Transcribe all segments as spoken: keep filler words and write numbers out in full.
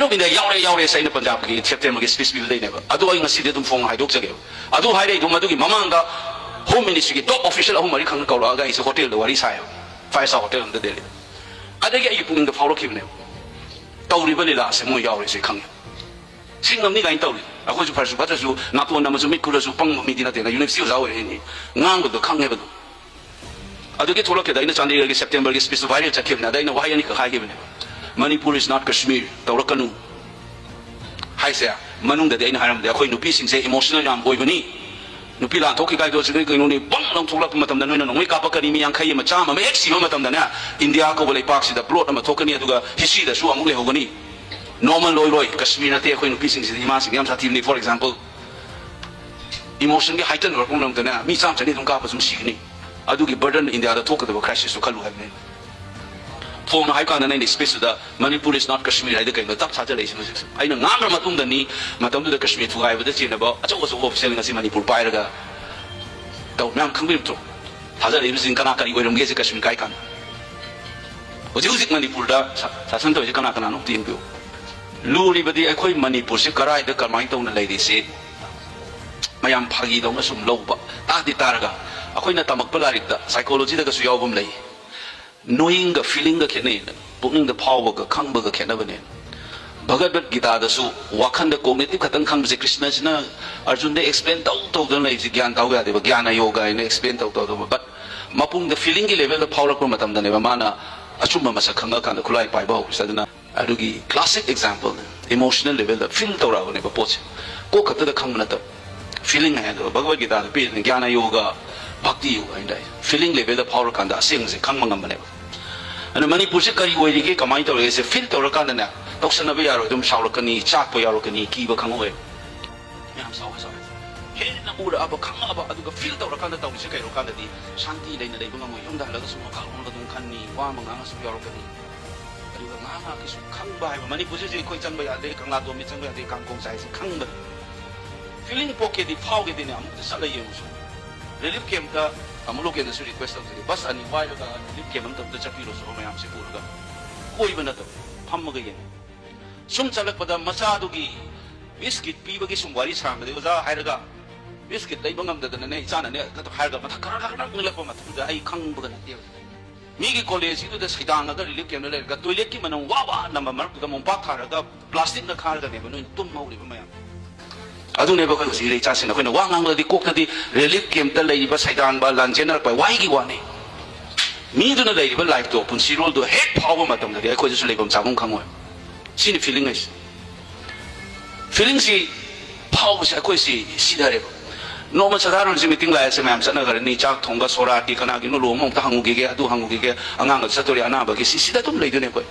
Of India ꯌꯥꯎꯔꯦ, ꯌꯥꯎꯔꯦ ꯁꯦ ꯑꯩꯅ ꯄꯟꯖꯥꯕꯀꯤ ꯁꯦꯞꯇꯦꯝꯕꯔꯒꯤ ꯁ꯭ꯄꯤꯆ ꯄꯤꯕꯗꯩꯅꯦꯕ꯫ ꯑꯗꯨ ꯑꯩ ꯉꯁꯤꯗꯤ ꯑꯗꯨꯝ ꯐꯣꯡꯅ ꯍꯥꯏꯗꯣꯛꯆꯒꯦꯕ꯫ ꯑꯗꯨ ꯍꯥꯏꯔꯛꯏꯗꯣ ꯃꯗꯨꯒꯤ ꯃꯃꯥꯡꯗ ꯍꯣꯝ ꯃꯤꯅꯤꯁꯇ꯭ꯔꯤꯒꯤ ꯇꯣꯞ ꯑꯣꯐꯤꯁꯤꯌꯦꯜ ꯑꯍꯨꯝ ꯃꯔꯤ ꯈꯪꯅ ꯀꯧꯔꯛꯑꯒ ꯑꯩꯁꯦ ꯍꯣꯇꯦꯜꯗ ꯋꯥꯔꯤ ꯁꯥꯏꯌꯦꯕ, ꯐꯥꯏꯚ ꯁ꯭ꯇꯥꯔ ꯍꯣꯇꯦꯜ ꯑꯃꯗ ꯗꯦꯜꯂꯤꯗ꯫ ꯑꯗꯒꯤ ꯑꯩꯒꯤ ꯄꯨꯛꯅꯤꯡꯗ ꯐꯥꯎꯔꯛꯈꯤꯕꯅꯦꯕ, ꯇꯧꯔꯤꯕ ꯂꯤꯂꯥꯁꯦ ꯃꯣꯏ ꯌꯥꯎꯔꯦꯁꯦ ꯈꯪꯉꯦ꯫ ꯁꯤ ꯉꯝꯅꯤ ꯀꯥꯏꯅ ꯇꯧꯔꯤ꯫ ꯑꯩꯈꯣꯏꯁꯨ ꯐꯔꯁꯨ ꯐꯠꯇ꯭ꯔꯁꯨ ꯅꯥꯇꯣꯟ ꯑꯃꯁꯨ ꯃꯤꯠ ꯈꯨꯔꯁꯨ ꯄꯪꯕ ꯃꯤꯗꯤ ꯅꯠꯇꯦꯅ, ꯌꯨꯅꯤꯚꯔꯁꯤꯇꯤ ꯑꯣꯖꯥ ꯑꯣꯏꯔꯛꯏꯅꯤ, ꯉꯥꯡꯕꯗꯣ ꯈꯪꯉꯦꯕ ꯑꯗꯨꯝ꯫ ꯑꯗꯨꯒꯤ ꯊꯣꯛꯂꯛꯀꯦꯗ ꯑꯩꯅ ꯆꯥꯟꯗꯤꯒꯔꯒꯤ ꯁꯦꯞꯇꯦꯝꯕꯔꯒꯤ ꯁ꯭ꯄꯤꯆꯇꯨ ꯚꯥꯏꯔꯦꯜ ꯆꯠꯈꯤꯕꯅꯦ꯫ ꯑꯗ ꯑꯩꯅ ꯋꯥꯍꯩ ꯑꯅꯤꯈꯛ ꯍꯥꯏꯈꯤꯕꯅꯦꯕ, "ꯃꯅꯤꯄꯨꯔ is not Kashmir, ꯇꯧꯔꯛꯀꯅꯨ" ꯍꯥꯏꯁꯦ꯫ ꯃꯅꯨꯡꯗꯗꯤ ꯑꯩꯅ ꯍꯥꯏꯔꯝꯕꯗꯤ ꯑꯩꯈꯣꯏ ꯅꯨꯄꯤꯁꯤꯡꯁꯦ ꯏꯃꯣꯁꯅꯦꯜ ꯌꯥꯝ ꯑꯣꯏꯕꯅꯤ, ꯅꯨꯄꯤ ꯂꯥꯟꯊꯣꯛꯈꯤ ꯀꯥꯏꯗꯣ ꯁꯤꯗꯩ ꯀꯩꯅꯣꯅꯤ, ꯕꯪ ꯂꯪꯊꯣꯛꯂꯛꯄ ꯃꯇꯝꯗ ꯅꯣꯏꯅ ꯅꯣꯡꯃꯩ ꯀꯥꯞꯄꯛꯀꯅꯤ, ꯃꯤ ꯌꯥꯡꯈꯩ ꯑꯃ ꯆꯥꯝꯃ ꯑꯃ ꯍꯦꯛ ꯁꯤꯕ ꯃꯇꯝꯗꯅꯦ, ꯏꯟꯗꯤꯌꯥ ꯀꯧꯕ ꯂꯩꯄꯥꯛꯁꯤꯗ ꯄ꯭ꯂꯣꯠ ꯑꯃ ꯊꯣꯛꯀꯅꯤ, ꯑꯗꯨꯒ ꯍꯤꯁꯇ꯭ꯔꯤꯗꯁꯨ ꯑꯃꯨꯛ ꯂꯩꯍꯧꯒꯅꯤ꯫ ꯅꯣꯔꯃꯦꯜ ꯑꯣꯏꯔꯣꯏ꯫ ꯀꯁꯃꯤꯔ ꯅꯠꯇꯦ, ꯑꯩꯈꯣꯏ ꯅꯨꯄꯤꯁꯤꯡꯁꯤꯗꯤ ꯏꯃꯥꯁꯤꯡꯗꯤ ꯌꯥꯝ ꯁꯥꯊꯤꯕꯅꯤ꯫ ꯐꯣꯔ ꯑꯦꯛꯖꯥꯝꯄꯜ, ꯏꯃꯣꯁꯟꯒꯤ ꯍꯥꯏꯇꯟ ꯑꯣꯏꯔꯛꯄ ꯃꯇꯝꯗꯅꯦ, ꯃꯤ ꯆꯥꯝꯃ ꯆꯅꯤ ꯑꯗꯨꯝ ꯀꯥꯞꯄ ꯑꯗꯨꯝ ꯁꯤꯒꯅꯤ꯫ ꯑꯗꯨꯒꯤ ꯕꯔꯗꯟ ꯏꯟꯗꯤꯌꯥꯗ ꯊꯣꯛꯀꯗꯕ ꯀ꯭ꯔꯥꯏꯁꯤꯁꯇꯨ ꯈꯜꯂꯨ ꯍꯥꯏꯕꯅꯤ꯫ ꯐꯣꯡꯅ ꯍꯥꯏ ꯀꯥꯟꯗ ꯅꯪꯒꯤ ꯁ꯭ꯄꯤꯆꯇꯨꯗ "ꯃꯅꯤꯄꯨꯔ is not Kashmir" ꯍꯥꯏꯗꯤ ꯀꯩꯅꯣ ꯇꯞ ꯊꯥꯖꯔꯛꯏꯁꯦ ꯍꯧꯖꯤꯛꯁꯦ꯫ ꯑꯩꯅ ꯉꯥꯡꯈ꯭ꯔ ꯃꯇꯨꯡꯗꯅꯤ, ꯃꯇꯝꯗꯨꯗ ꯀꯁꯃꯤꯔ ꯊꯨꯒꯥꯏꯕꯗ ꯆꯦꯟꯅꯕ ꯑꯆꯧ ꯑꯆꯧꯕ ꯑꯣꯐꯤꯁꯦꯜ ꯉꯁꯤ ꯃꯅꯤꯄꯨꯔ ꯄꯥꯏꯔꯒ ꯇꯧ ꯃꯌꯥꯝ ꯈꯪꯕꯤꯔꯛꯇ꯭ꯔꯣ? ꯊꯥꯖꯔꯛꯏꯕꯁꯤꯡ ꯀꯅꯥ ꯀꯔꯤ ꯑꯣꯏꯔꯝꯒꯦꯁꯦ ꯀꯁꯃꯤꯔ ꯀꯥꯏ ꯀꯥꯟꯗ? ꯍꯧꯖꯤꯛ ꯍꯧꯖꯤꯛ ꯃꯅꯤꯄꯨꯔꯗ ꯁꯥ-, ꯁꯥꯁꯟ ꯇꯧꯔꯤꯁꯦ ꯀꯅꯥ ꯀꯅꯥꯅꯣ ꯑꯝꯇ ꯌꯦꯡꯕꯤꯌꯨ꯫ ꯂꯨꯔꯤꯕꯗꯤ ꯑꯩꯈꯣꯏ ꯃꯅꯤꯄꯨꯔꯁꯤ ꯀꯔꯥꯏꯗ ꯀꯃꯥꯏꯅ ꯇꯧꯅ ꯂꯩꯔꯤꯁꯤ ꯃꯌꯥꯝ ꯐꯥꯒꯤꯗꯧꯅ ꯁꯨꯝ ꯂꯧꯕ꯫ ꯇꯥꯗꯤ ꯇꯥꯔꯒ ꯑꯩꯈꯣꯏꯅ ꯇꯝꯃꯛꯄ ꯂꯥꯏꯔꯤꯛꯇ ꯁꯥꯏꯀꯣꯂꯣꯖꯤꯗꯒꯁꯨ ꯌꯥꯎꯕ ꯑꯃ ꯂꯩ, "ꯅꯣꯌꯤꯡꯒ ꯐꯤꯂꯤꯡꯒ ꯈꯦꯠꯅꯩꯅ, ꯄꯨꯛꯅꯤꯡꯗ ꯐꯥꯎꯕꯒ ꯈꯪꯕꯒ ꯈꯦꯠꯅꯕꯅꯦꯅ"꯫ ꯚꯒꯕꯠ ꯒꯤꯇꯥꯗꯁꯨ ꯋꯥꯈꯟꯗ ꯀꯣꯒꯅꯤꯇꯤꯚ ꯈꯛꯇꯪ ꯈꯪꯕꯁꯦ, ꯀ꯭ꯔꯤꯁꯅꯁꯤꯅ ꯑꯔꯖꯨꯟꯗ ꯑꯦꯛꯁꯄ꯭ꯂꯦꯟ ꯇꯧ ꯇꯧꯗꯅ ꯂꯩꯕꯁꯦ ꯒ꯭ꯌꯥꯟ ꯇꯧ ꯌꯥꯗꯦꯕ, ꯒ꯭ꯌꯥꯅ ꯌꯣꯒ ꯍꯥꯏꯅ ꯑꯦꯛꯁꯄ꯭ꯂꯦꯟ ꯇꯧ ꯇꯧꯗꯕ꯫ ꯕꯠ ꯃꯄꯨꯡꯗ ꯐꯤꯂꯤꯡꯒꯤ ꯂꯦꯚꯦꯜꯗ ꯐꯥꯎꯔꯛꯄ ꯃꯇꯝꯗꯅꯦꯕ ꯃꯥꯅ ꯑꯆꯨꯝꯕ ꯃꯁꯛ ꯈꯪꯉꯀꯥꯟꯗ ꯈꯨꯠꯂꯥꯏ ꯄꯥꯏꯕ ꯍꯧꯔꯤꯁꯦ꯫ ꯑꯗꯨꯅ ꯑꯗꯨꯒꯤ ꯀ꯭ꯂꯥꯁꯤꯛ ꯑꯦꯛꯖꯥꯝꯄꯜ, ꯏꯃꯣꯁꯅꯦꯜ ꯂꯦꯚꯦꯜꯗ ꯐꯤꯜ ꯇꯧꯔꯛꯑꯕꯅꯦꯕ ꯄꯣꯠꯁꯦ꯫ ꯀꯣꯛ ꯈꯛꯇꯗ ꯈꯪꯕ ꯅꯠꯇꯕ, ꯐꯤꯂꯤꯡ ꯍꯥꯏꯗꯣ ꯚꯒꯕꯠ ꯒꯤꯇꯥꯗ ꯄꯤꯔꯤꯗꯨꯅ ꯒ꯭ꯌꯥꯅ ꯌꯣꯒ, ꯚꯛꯇꯤ ꯌꯣꯒ ꯍꯥꯏꯅ ꯇꯥꯏ꯫ ꯐꯤꯂꯤꯡ ꯂꯦꯚꯦꯜꯗ ꯐꯥꯎꯔꯀꯥꯟꯗ ꯑꯁꯦꯡꯕꯁꯦ ꯈꯪꯕ ꯉꯝꯕꯅꯦꯕ꯫ ꯑꯗꯨꯅ ꯃꯅꯤꯄꯨꯔꯁꯦ ꯀꯔꯤ ꯑꯣꯏꯔꯤꯒꯦ, ꯀꯃꯥꯏꯅ ꯇꯧꯔꯤꯒꯦꯁꯦ ꯐꯤꯜ ꯇꯧꯔꯀꯥꯟꯗꯅꯦ, ꯇꯧꯁꯟꯅꯕ ꯌꯥꯔꯣꯏ, ꯑꯗꯨꯝ ꯁꯥꯎꯔꯛꯀꯅꯤ, ꯆꯥꯛꯄ ꯌꯥꯎꯔꯛꯀꯅꯤ, ꯀꯤꯕ ꯈꯪꯉꯛꯑꯣꯏ꯫ ꯃꯌꯥꯝ ꯁꯥꯎꯔ ꯁꯥꯎꯔ ꯍꯦꯟꯅ ꯎꯔꯛꯑꯕ, ꯈꯪꯉꯛꯑꯕ, ꯑꯗꯨꯒ ꯐꯤꯜ ꯇꯧꯔꯀꯥꯟꯗ ꯇꯧꯔꯤꯁꯦ ꯀꯩꯅꯣ ꯀꯥꯟꯗꯗꯤ ꯁꯥꯟꯇꯤ ꯂꯩꯅ ꯂꯩꯕ ꯉꯝꯃꯣꯏ꯫ ꯌꯨꯝꯗ ꯍꯜꯂꯒꯁꯨ ꯃꯈꯥ ꯑꯣꯟꯕ ꯑꯗꯨꯝ ꯈꯟꯅꯤ, ꯋꯥ ꯑꯃ ꯉꯥꯡꯉꯁꯨ ꯌꯥꯎꯔꯛꯀꯅꯤ꯫ ꯑꯗꯨꯒ ꯉꯥꯏꯍꯥꯛ ꯉꯥꯏꯍꯥꯛꯀꯤꯁꯨ ꯈꯪꯕ ꯍꯥꯏꯕ, ꯃꯅꯤꯄꯨꯔꯁꯤꯁꯨ ꯑꯩꯈꯣꯏ ꯆꯪꯕ ꯌꯥꯗꯦ, ꯀꯪꯂꯥꯇꯣꯝꯕꯤ ꯆꯪꯕ ꯌꯥꯗꯦ, ꯀꯥꯡꯄꯣꯡ ꯆꯥꯏꯁꯦ ꯈꯪꯕꯅꯤ꯫ ꯐꯤꯂꯤꯡ ꯄꯣꯛꯀꯦꯗꯤ ꯐꯥꯎꯒꯦꯗꯤꯅꯦ ꯑꯃꯨꯛꯇ ꯆꯠꯂ ꯌꯦꯡꯉꯨꯁꯨ꯫ ꯔꯤꯂꯤꯐ ꯀꯦꯝꯞꯇ ꯇꯥꯃꯣ ꯂꯣꯀꯦꯟꯗꯁꯨ ꯔꯤꯀ꯭ꯋꯦꯁ ꯇꯧꯖꯒꯦ, ꯕꯁ ꯑꯅꯤ ꯋꯥꯏꯔꯒ ꯔꯤꯂꯤꯐ ꯀꯦꯝꯞ ꯑꯝꯇ ꯆꯠꯄꯤꯔꯨꯁꯣ ꯃꯌꯥꯝꯁꯦ ꯄꯨꯔꯒ꯫ ꯀꯣꯏꯕ ꯅꯠꯇꯕ, ꯐꯝꯃꯒ ꯌꯦꯡꯉꯨ꯫ ꯁꯨꯝ ꯆꯠꯂꯛꯄꯗ ꯃꯆꯥꯗꯨꯒꯤ ꯕꯤꯁꯀꯤꯠ ꯄꯤꯕꯒꯤ ꯁꯨꯝ ꯋꯥꯔꯤ ꯁꯥꯔꯝꯕꯗꯒꯤ ꯑꯣꯖꯥ ꯍꯥꯏꯔꯒ, "ꯕꯤꯁꯀꯤꯠ ꯂꯩꯕ ꯉꯝꯗꯗꯅꯅꯦ ꯏꯆꯥꯅꯅꯦ" ꯍꯥꯏꯔꯒ ꯃꯊꯛ ꯈꯔ ꯈꯔ ꯅꯤꯛꯂꯛꯄ ꯃꯇꯝꯗ ꯑꯩ ꯈꯪꯕꯒ ꯅꯠꯇꯦꯕ꯫ ꯃꯤꯒꯤ ꯀꯣꯂꯦꯖꯁꯤꯗꯨꯗ ꯁꯩꯗꯥꯡꯉꯒ ꯔꯤꯂꯤꯐ ꯀꯦꯝꯞꯇ ꯂꯩꯔꯒ ꯇꯣꯏꯂꯦꯠꯀꯤ ꯃꯅꯝ ꯋꯥ ꯋꯥ ꯅꯝꯕ ꯃꯔꯛꯇꯨꯗ ꯃꯣꯝꯄꯥꯛ ꯊꯥꯔꯒ ꯄ꯭ꯂꯥꯁꯇꯤꯛꯅ ꯈꯥꯔꯒꯅꯦꯕ ꯅꯣꯏꯅ ꯇꯨꯝꯍꯧꯔꯤꯕ ꯃꯌꯥꯝ꯫ ꯑꯗꯨꯅꯦꯕ ꯑꯩꯈꯣꯏ ꯍꯧꯖꯤꯛ ꯏꯔꯩꯆꯥꯁꯤꯡꯅ ꯑꯩꯈꯣꯏꯅ ꯋꯥ ꯉꯥꯡꯕꯗꯗꯤ ꯀꯣꯛꯇꯗꯤ ꯔꯤꯂꯤꯐ ꯀꯦꯝꯞꯇ ꯂꯩꯔꯤꯕ ꯁꯩꯗꯥꯡꯕ ꯂꯥꯟꯖꯦꯟꯅꯔꯛꯄ ꯋꯥꯍꯩꯒꯤ ꯋꯥꯅꯤ꯫ ꯃꯤꯗꯨꯅ ꯂꯩꯔꯤꯕ ꯂꯥꯏꯐꯇꯣ, ꯄꯨꯟꯁꯤꯔꯣꯜꯗꯣ ꯍꯦꯛ ꯐꯥꯎꯕ ꯃꯇꯝꯗꯗꯤ ꯑꯩꯈꯣꯏꯗꯁꯨ ꯂꯩꯐꯝ ꯆꯥꯐꯝ ꯈꯪꯉꯣꯏ꯫ ꯁꯤꯅꯤ ꯐꯤꯂꯤꯡ ꯍꯥꯏꯁꯦ꯫ ꯐꯤꯂꯤꯡꯁꯤ ꯐꯥꯎꯕꯁꯦ ꯑꯩꯈꯣꯏꯁꯤ ꯁꯤꯊꯔꯦꯕ꯫ ꯅꯣꯡꯃ ꯁꯗꯥꯔꯣꯟꯁꯤ ꯃꯤꯇꯤꯡ ꯂꯥꯛꯑꯦꯁꯦ ꯃꯌꯥꯝ ꯆꯠꯅꯈ꯭ꯔꯅꯤ, ꯆꯥꯛ ꯊꯣꯡꯕ ꯁꯣꯔꯥꯠꯀꯤ ꯀꯅꯥꯒꯤꯅꯣ ꯂꯨꯍꯣꯡꯕ ꯑꯃꯨꯛꯇ ꯍꯪꯉꯨꯈꯤꯒꯦ, ꯑꯗꯨ ꯍꯪꯉꯨꯈꯤꯒꯦ, ꯑꯉꯥꯡꯒ ꯆꯠꯇꯣꯔꯦ ꯑꯅꯥꯕꯒꯤ, ꯁꯤ ꯁꯤꯗ ꯑꯗꯨꯝ ꯂꯩꯗꯣꯏꯅꯦ ꯑꯩꯈꯣꯏ꯫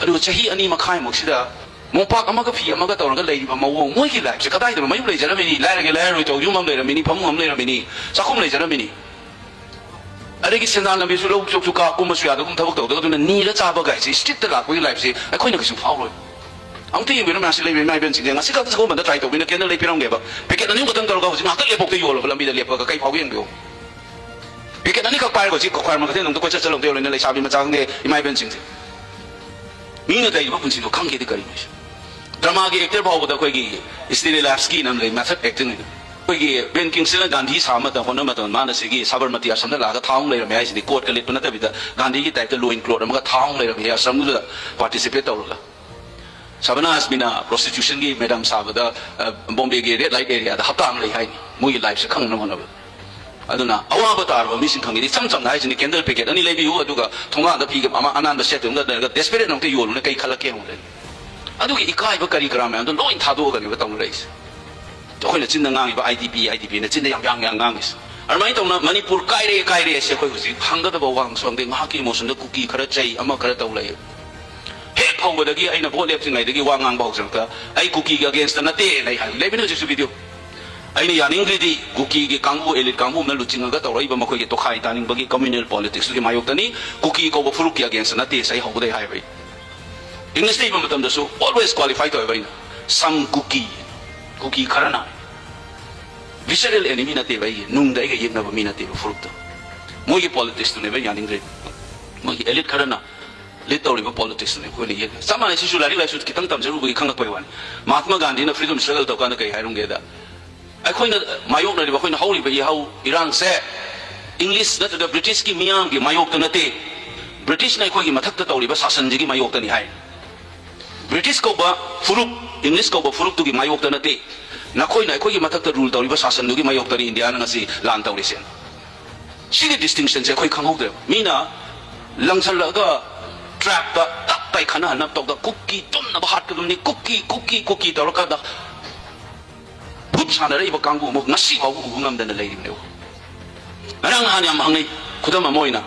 ꯑꯗꯨꯒ ꯆꯍꯤ ꯑꯅꯤ ꯃꯈꯥꯏꯃꯨꯛꯁꯤꯗ ꯃꯣꯝꯄꯥꯛ ꯑꯃꯒ ꯐꯤ ꯑꯃꯒ ꯇꯧꯔꯒ ꯂꯩꯔꯤꯕ ꯃꯑꯣꯡ, ꯃꯣꯏꯒꯤ ꯂꯥꯏꯐꯁꯦ ꯀꯗꯥꯏꯗꯅꯣ? ꯃꯌꯨꯝ ꯂꯩꯖꯔꯝꯃꯤꯅꯤ, ꯂꯥꯏꯔꯒꯦ ꯂꯥꯏꯔꯔꯣꯏ ꯇꯧ, ꯌꯨꯝ ꯑꯃ ꯂꯩꯔꯝꯃꯤꯅꯤ, ꯐꯃꯨꯡ ꯑꯃ ꯂꯩꯔꯝꯃꯤꯅꯤ, ꯆꯥꯛꯈꯨꯝ ꯂꯩꯖꯔꯝꯃꯤꯅꯤ꯫ ꯑꯗꯒꯤ ꯁꯦꯟꯗꯥꯟ ꯂꯝꯕꯤꯁꯨ ꯂꯧ ꯆꯣꯛꯁꯨ ꯀꯥ ꯀꯨꯝꯕꯁꯨ ꯌꯥꯗꯒꯨꯝ ꯊꯕꯛ ꯇꯧꯗꯒ, ꯑꯗꯨꯅ ꯅꯤꯔ ꯆꯥꯕ ꯀꯥꯏꯁꯦ ꯁ꯭ꯇ꯭ꯔꯤꯠꯇ ꯂꯥꯛꯄꯒꯤ ꯂꯥꯏꯐꯁꯦ ꯑꯩꯈꯣꯏꯅ ꯀꯩꯁꯨ ꯐꯥꯎꯔꯣꯏ꯫ ꯑꯃꯨꯛꯇ ꯌꯦꯡꯕꯤꯔꯣ ꯃꯌꯥꯝꯁꯤ ꯂꯩꯕ ꯏꯃꯥ ꯏꯕꯦꯟꯁꯤꯡꯁꯦ, ꯉꯁꯤ ꯈꯛꯇ ꯁꯒꯣꯜꯕꯟꯗ ꯇ꯭ꯔꯥꯏ ꯇꯧꯕꯤꯅ ꯀꯦꯟꯗꯜ ꯂꯩ ꯄꯤꯔꯝꯒꯦꯕ, ꯄꯦꯀꯦꯠ ꯑꯅꯤ ꯈꯛꯇꯪ ꯇꯧꯔꯒ ꯍꯧꯖꯤꯛ ꯉꯥꯏꯍꯥꯛꯇꯪ ꯂꯦꯞꯄꯣꯛꯇ ꯌꯣꯜꯂꯕ ꯂꯝꯕꯤꯗ ꯂꯦꯞꯄꯒ ꯀꯩ ꯐꯥꯎꯒꯦ ꯌꯦꯡꯕꯤꯌꯨ꯫ ꯄꯦꯀꯦꯠ ꯑꯅꯤꯈꯛ ꯄꯥꯏꯔꯒ ꯍꯧꯖꯤꯛ ꯈ꯭ꯋꯥꯏꯔꯝꯕꯟ ꯀꯩꯊꯦꯜ ꯅꯨꯡꯗ ꯀꯣꯏꯆꯠ ꯆꯠꯂꯧꯗ ꯌꯧꯔꯦꯅ ꯂꯩꯁꯥꯕꯤ ꯃꯆꯥ ꯈꯪꯗꯦ, ꯏꯃꯥ ꯏꯕꯦꯟꯁꯤꯡꯁꯦ꯫ ꯃꯤꯅ ꯂꯩꯔꯤꯕ ꯄꯨꯟꯁꯤꯗꯣ ꯈꯪꯒꯦꯗꯤ ꯀꯔꯤꯅꯣ ꯍꯥꯏꯁꯦ? ꯗ꯭ꯔꯃꯥꯒꯤ ꯑꯦꯛꯇꯔ ꯐꯥꯎꯕꯗ ꯑꯩꯈꯣꯏꯒꯤ ꯁ꯭ꯇꯦꯅꯤꯂꯥꯞꯁꯀꯤꯅ ꯑꯃ ꯂꯩ, ꯃꯦꯊꯠ ꯑꯦꯛꯇꯤꯡ ꯍꯥꯏꯅ꯫ ꯑꯩꯈꯣꯏꯒꯤ ꯕꯦꯟ ꯀꯤꯡꯁꯟꯅ ꯒꯥꯟꯙꯤ ꯁꯥꯕ ꯃꯇꯝ, ꯍꯣꯠꯅꯕ ꯃꯇꯝꯗ ꯃꯥꯅ ꯁꯤꯒꯤ ꯁꯥꯕꯔꯃꯇꯤ ꯑꯥꯁ꯭ꯔꯝꯗ ꯂꯥꯛꯑꯒ ꯊꯥꯎ ꯑꯃ ꯂꯩꯔꯝꯃꯦ ꯍꯥꯏꯁꯤꯗꯤ, ꯀꯣꯠꯀ ꯂꯤꯠꯄ ꯅꯠꯇꯕꯤꯗ ꯒꯥꯟꯙꯤꯒꯤ ꯇꯥꯏꯞꯇ ꯂꯣꯏꯟ ꯀ꯭ꯂꯣꯠ ꯑꯃꯒ ꯊꯥꯎ ꯑꯃ ꯂꯩꯔꯝꯃꯦ ꯑꯥꯁ꯭ꯔꯝꯗꯨꯗ ꯄꯥꯔꯇꯤꯁꯤꯄꯦꯠ ꯇꯧꯔꯒ꯫ ꯁꯕꯅꯥꯁ ꯃꯤꯅ ꯄ꯭ꯔꯣꯁꯇꯤꯇ꯭ꯌꯨꯁꯟꯒꯤ ꯃꯦꯗꯥꯝ ꯁꯥꯕꯗ, ꯑ, ꯕꯣꯝꯕꯦꯒꯤ ꯔꯦꯗ ꯂꯥꯏꯠ ꯑꯦꯔꯤꯌꯥꯗ ꯍꯞꯇꯥ ꯑꯃ ꯂꯩ ꯍꯥꯏꯅꯤ, ꯃꯣꯏꯒꯤ ꯂꯥꯏꯐꯁꯦ ꯈꯪꯅꯕ ꯍꯣꯠꯅꯕꯗ꯫ ꯑꯗꯨꯅ ꯑꯋꯥꯕ ꯇꯥꯔꯕ ꯃꯤꯁꯤꯡ ꯈꯪꯉꯤꯗꯤ ꯏꯆꯝ ꯆꯝꯅ ꯍꯥꯏꯁꯤꯅꯤ, ꯀꯦꯟꯗꯜ ꯄꯦꯀꯦꯠ ꯑꯅꯤ ꯂꯩꯕꯤꯌꯨ, ꯑꯗꯨꯒ ꯊꯣꯡꯒꯥꯟꯗ ꯐꯤ ꯑꯃ ꯑꯅꯥꯟꯕ ꯁꯦꯠꯇꯨꯅ ꯂꯩꯔꯒ ꯗꯦꯁꯄꯦꯔꯦꯠ ꯑꯃꯨꯛꯇ ꯌꯣꯜꯂꯨꯅꯦ, ꯀꯩ ꯈꯜꯂꯛꯀꯦ ꯌꯦꯡꯉꯨꯅꯦ꯫ ꯑꯗꯨꯒꯤ ꯏꯀꯥꯏꯕ ꯀꯔꯤ ꯀꯔꯥ ꯃꯌꯥꯝꯗꯣ ꯂꯣꯏ ꯊꯥꯗꯣꯛꯑꯒꯅꯦꯕ ꯇꯧꯅꯔꯛꯏꯁꯦ꯫ ꯑꯩꯈꯣꯏꯅ ꯆꯤꯟꯗ ꯉꯥꯡꯉꯤꯕ "I D P, I D ꯄꯤꯅ" ꯆꯤꯟꯗ ꯌꯥꯝ ꯌꯥꯡ ꯌꯥꯡ ꯉꯥꯡꯉꯤꯁꯦ꯫ ꯑꯗꯨꯃꯥꯏꯅ ꯇꯧꯅ ꯃꯅꯤꯄꯨꯔ ꯀꯥꯏꯔꯦ, ꯀꯥꯏꯔꯦ ꯑꯁꯦ ꯑꯩꯈꯣꯏ ꯍꯧꯖꯤꯛ ꯍꯪꯒꯗꯕ ꯋꯥ ꯍꯪꯁꯨ ꯍꯪꯗꯦ, ꯉꯥꯏꯍꯥꯛꯀꯤ ꯏꯃꯣꯁꯟꯗ ꯀꯨꯀꯤ ꯈꯔ ꯆꯩ, ꯑꯃ ꯈꯔ ꯇꯧ ꯂꯩ꯫ ꯍꯦꯛ ꯍꯧꯕꯗꯒꯤ ꯑꯩꯅ ꯚꯣꯠ ꯂꯦꯞꯇ꯭ꯔꯤꯉꯩꯗꯒꯤ ꯋꯥ ꯉꯥꯡꯕ ꯍꯧꯖꯔꯛꯇ ꯑꯩ ꯀꯨꯀꯤꯒꯤ ꯑꯒꯦꯟꯁꯇ ꯅꯠꯇꯦꯅ ꯑꯩ ꯍꯥꯏ ꯂꯩꯕꯅꯤ ꯍꯧꯖꯤꯛꯁꯨ ꯚꯤꯗꯤꯑꯣ꯫ ꯑꯩꯅ ꯌꯥꯅꯤꯡꯗ꯭ꯔꯤꯗꯤ ꯀꯨꯀꯤꯒꯤ ꯀꯥꯡꯕꯨ, ꯑꯦꯂꯤꯠ ꯀꯥꯡꯕꯨ ꯑꯃꯅ ꯂꯨꯆꯤꯡꯉꯒ ꯇꯧꯔꯛꯏꯕ ꯃꯈꯣꯏꯒꯤ ꯇꯣꯈꯥꯏ ꯇꯥꯅꯤꯡꯕꯒꯤ ꯀꯝꯃ꯭ꯌꯨꯅꯦꯜ ꯄꯣꯂꯤꯇꯤꯛꯁꯇꯨꯒꯤ ꯃꯥꯌꯣꯛꯇꯅꯤ, ꯀꯨꯀꯤ ꯀꯧꯕ ꯐꯨꯔꯨꯞꯀꯤ ꯑꯒꯦꯟꯁꯇ ꯅꯠꯇꯦ ꯑꯩ ꯍꯧꯕꯗꯩ ꯍꯥꯏꯕ ꯑꯩ꯫ ꯏꯪꯂꯤꯁꯇ ꯏꯕ ꯃꯇꯝꯗꯁꯨ always qualify ꯇꯧꯋꯦꯕ ꯑꯩꯅ꯫ Some ꯀꯨꯀꯤ, ꯀꯨꯀꯤ ꯈꯔꯅ visceral enemy ꯅꯠꯇꯦꯕ ꯑꯩꯒꯤ, ꯅꯨꯡꯗ ꯑꯩꯒ ꯌꯦꯛꯅꯕ ꯃꯤ ꯅꯠꯇꯦꯕ ꯐꯨꯔꯨꯞꯇꯣ꯫ ꯃꯣꯏꯒꯤ ꯄꯣꯂꯤꯇꯤꯛꯁꯇꯨꯅꯦꯕ ꯑꯩ ꯌꯥꯅꯤꯡꯗ꯭ꯔꯤꯗꯣ꯫ ꯃꯣꯏꯒꯤ ꯑꯦꯂꯤꯠ ꯈꯔꯅ ꯂꯤꯠ ꯇꯧꯔꯤꯕ ꯄꯣꯂꯤꯇꯤꯛꯁꯅꯤ ꯑꯩꯈꯣꯏꯅ ꯌꯦꯡꯉꯤ꯫ ꯆꯞ ꯃꯥꯟꯅꯩ, ꯁꯤꯁꯨ ꯂꯥꯏꯔꯤꯛ ꯂꯥꯏꯁꯨ ꯈꯤꯇꯪ ꯇꯝꯖꯔꯨꯕꯒꯤ ꯈꯪꯉꯛꯄꯒꯤ ꯋꯥꯅꯤ꯫ ꯃꯍꯥꯠꯃ ꯒꯥꯟꯙꯤꯅ ꯐ꯭ꯔꯤꯗꯝ ꯁ꯭ꯇ꯭ꯔꯒꯜ ꯇꯧꯀꯥꯟꯗ ꯀꯩ ꯍꯥꯏꯔꯝꯒꯦꯗ, ꯑꯩꯈꯣꯏꯅ ꯃꯥꯌꯣꯛꯅꯔꯤꯕ, ꯑꯩꯈꯣꯏꯅ ꯍꯧꯔꯤꯕ ꯏꯍꯧ ꯏꯔꯥꯡꯁꯦ ꯏꯪꯂꯤꯁ ꯅꯠꯇ꯭ꯔꯒ ꯕ꯭ꯔꯤꯇꯤꯁꯀꯤ ꯃꯤꯌꯥꯝꯒꯤ ꯃꯥꯌꯣꯛꯇ ꯅꯠꯇꯦ, ꯕ꯭ꯔꯤꯇꯤꯁꯅ ꯑꯩꯈꯣꯏꯒꯤ ꯃꯊꯛꯇ ꯇꯧꯔꯤꯕ ꯁꯥꯁꯟꯁꯤꯒꯤ ꯃꯥꯌꯣꯛꯇꯅꯤ ꯍꯥꯏ꯫ ꯕ꯭ꯔꯤꯇꯤꯁ ꯀꯧꯕ ꯐꯨꯔꯨꯞ, ꯏꯪꯂꯤꯁ ꯀꯧꯕ ꯐꯨꯔꯨꯞꯇꯨꯒꯤ ꯃꯥꯌꯣꯛꯇ ꯅꯠꯇꯦ, ꯅꯈꯣꯏꯅ ꯑꯩꯈꯣꯏꯒꯤ ꯃꯊꯛꯇ ꯔꯨꯜ ꯇꯧꯔꯤꯕ ꯁꯥꯁꯟꯗꯨꯒꯤ ꯃꯥꯌꯣꯛꯇꯅꯤ ꯏꯟꯗꯤꯌꯥꯅ ꯉꯁꯤ ꯂꯥꯟ ꯇꯧꯔꯤꯁꯦ꯫ ꯁꯤꯒꯤ ꯗꯤꯁꯇꯤꯡꯁꯟꯁꯦ ꯑꯩꯈꯣꯏ ꯈꯪꯍꯧꯗ꯭ꯔꯦꯕ꯫ ꯃꯤꯅ ꯂꯪꯁꯜꯂꯛꯑꯒ ꯇ꯭ꯔꯦꯞꯇ ꯇꯞ ꯇꯥꯏ ꯈꯠꯅꯍꯟꯅꯕ ꯇꯧꯗ, ꯀꯨꯀꯤ ꯇꯨꯝꯅꯕ ꯍꯥꯠꯀꯗꯕꯅꯤ, ꯀꯨꯀꯤ, ꯀꯨꯀꯤ, ꯀꯨꯀꯤ ꯇꯧꯔꯀꯥꯟꯗ ꯚꯨꯠ ꯁꯥꯟꯅꯔꯛꯏꯕ ꯀꯥꯡꯕꯨ ꯑꯃ ꯉꯁꯤ ꯐꯥꯎꯕ ꯎꯕ ꯉꯝꯗꯅ ꯂꯩꯔꯤꯕꯅꯦꯕ꯫ ꯉꯔꯥꯡ ꯅꯍꯥꯟ ꯌꯥꯝ ꯍꯪꯅꯩ, ꯈꯨꯗꯝ ꯑꯃ ꯑꯣꯏꯅ,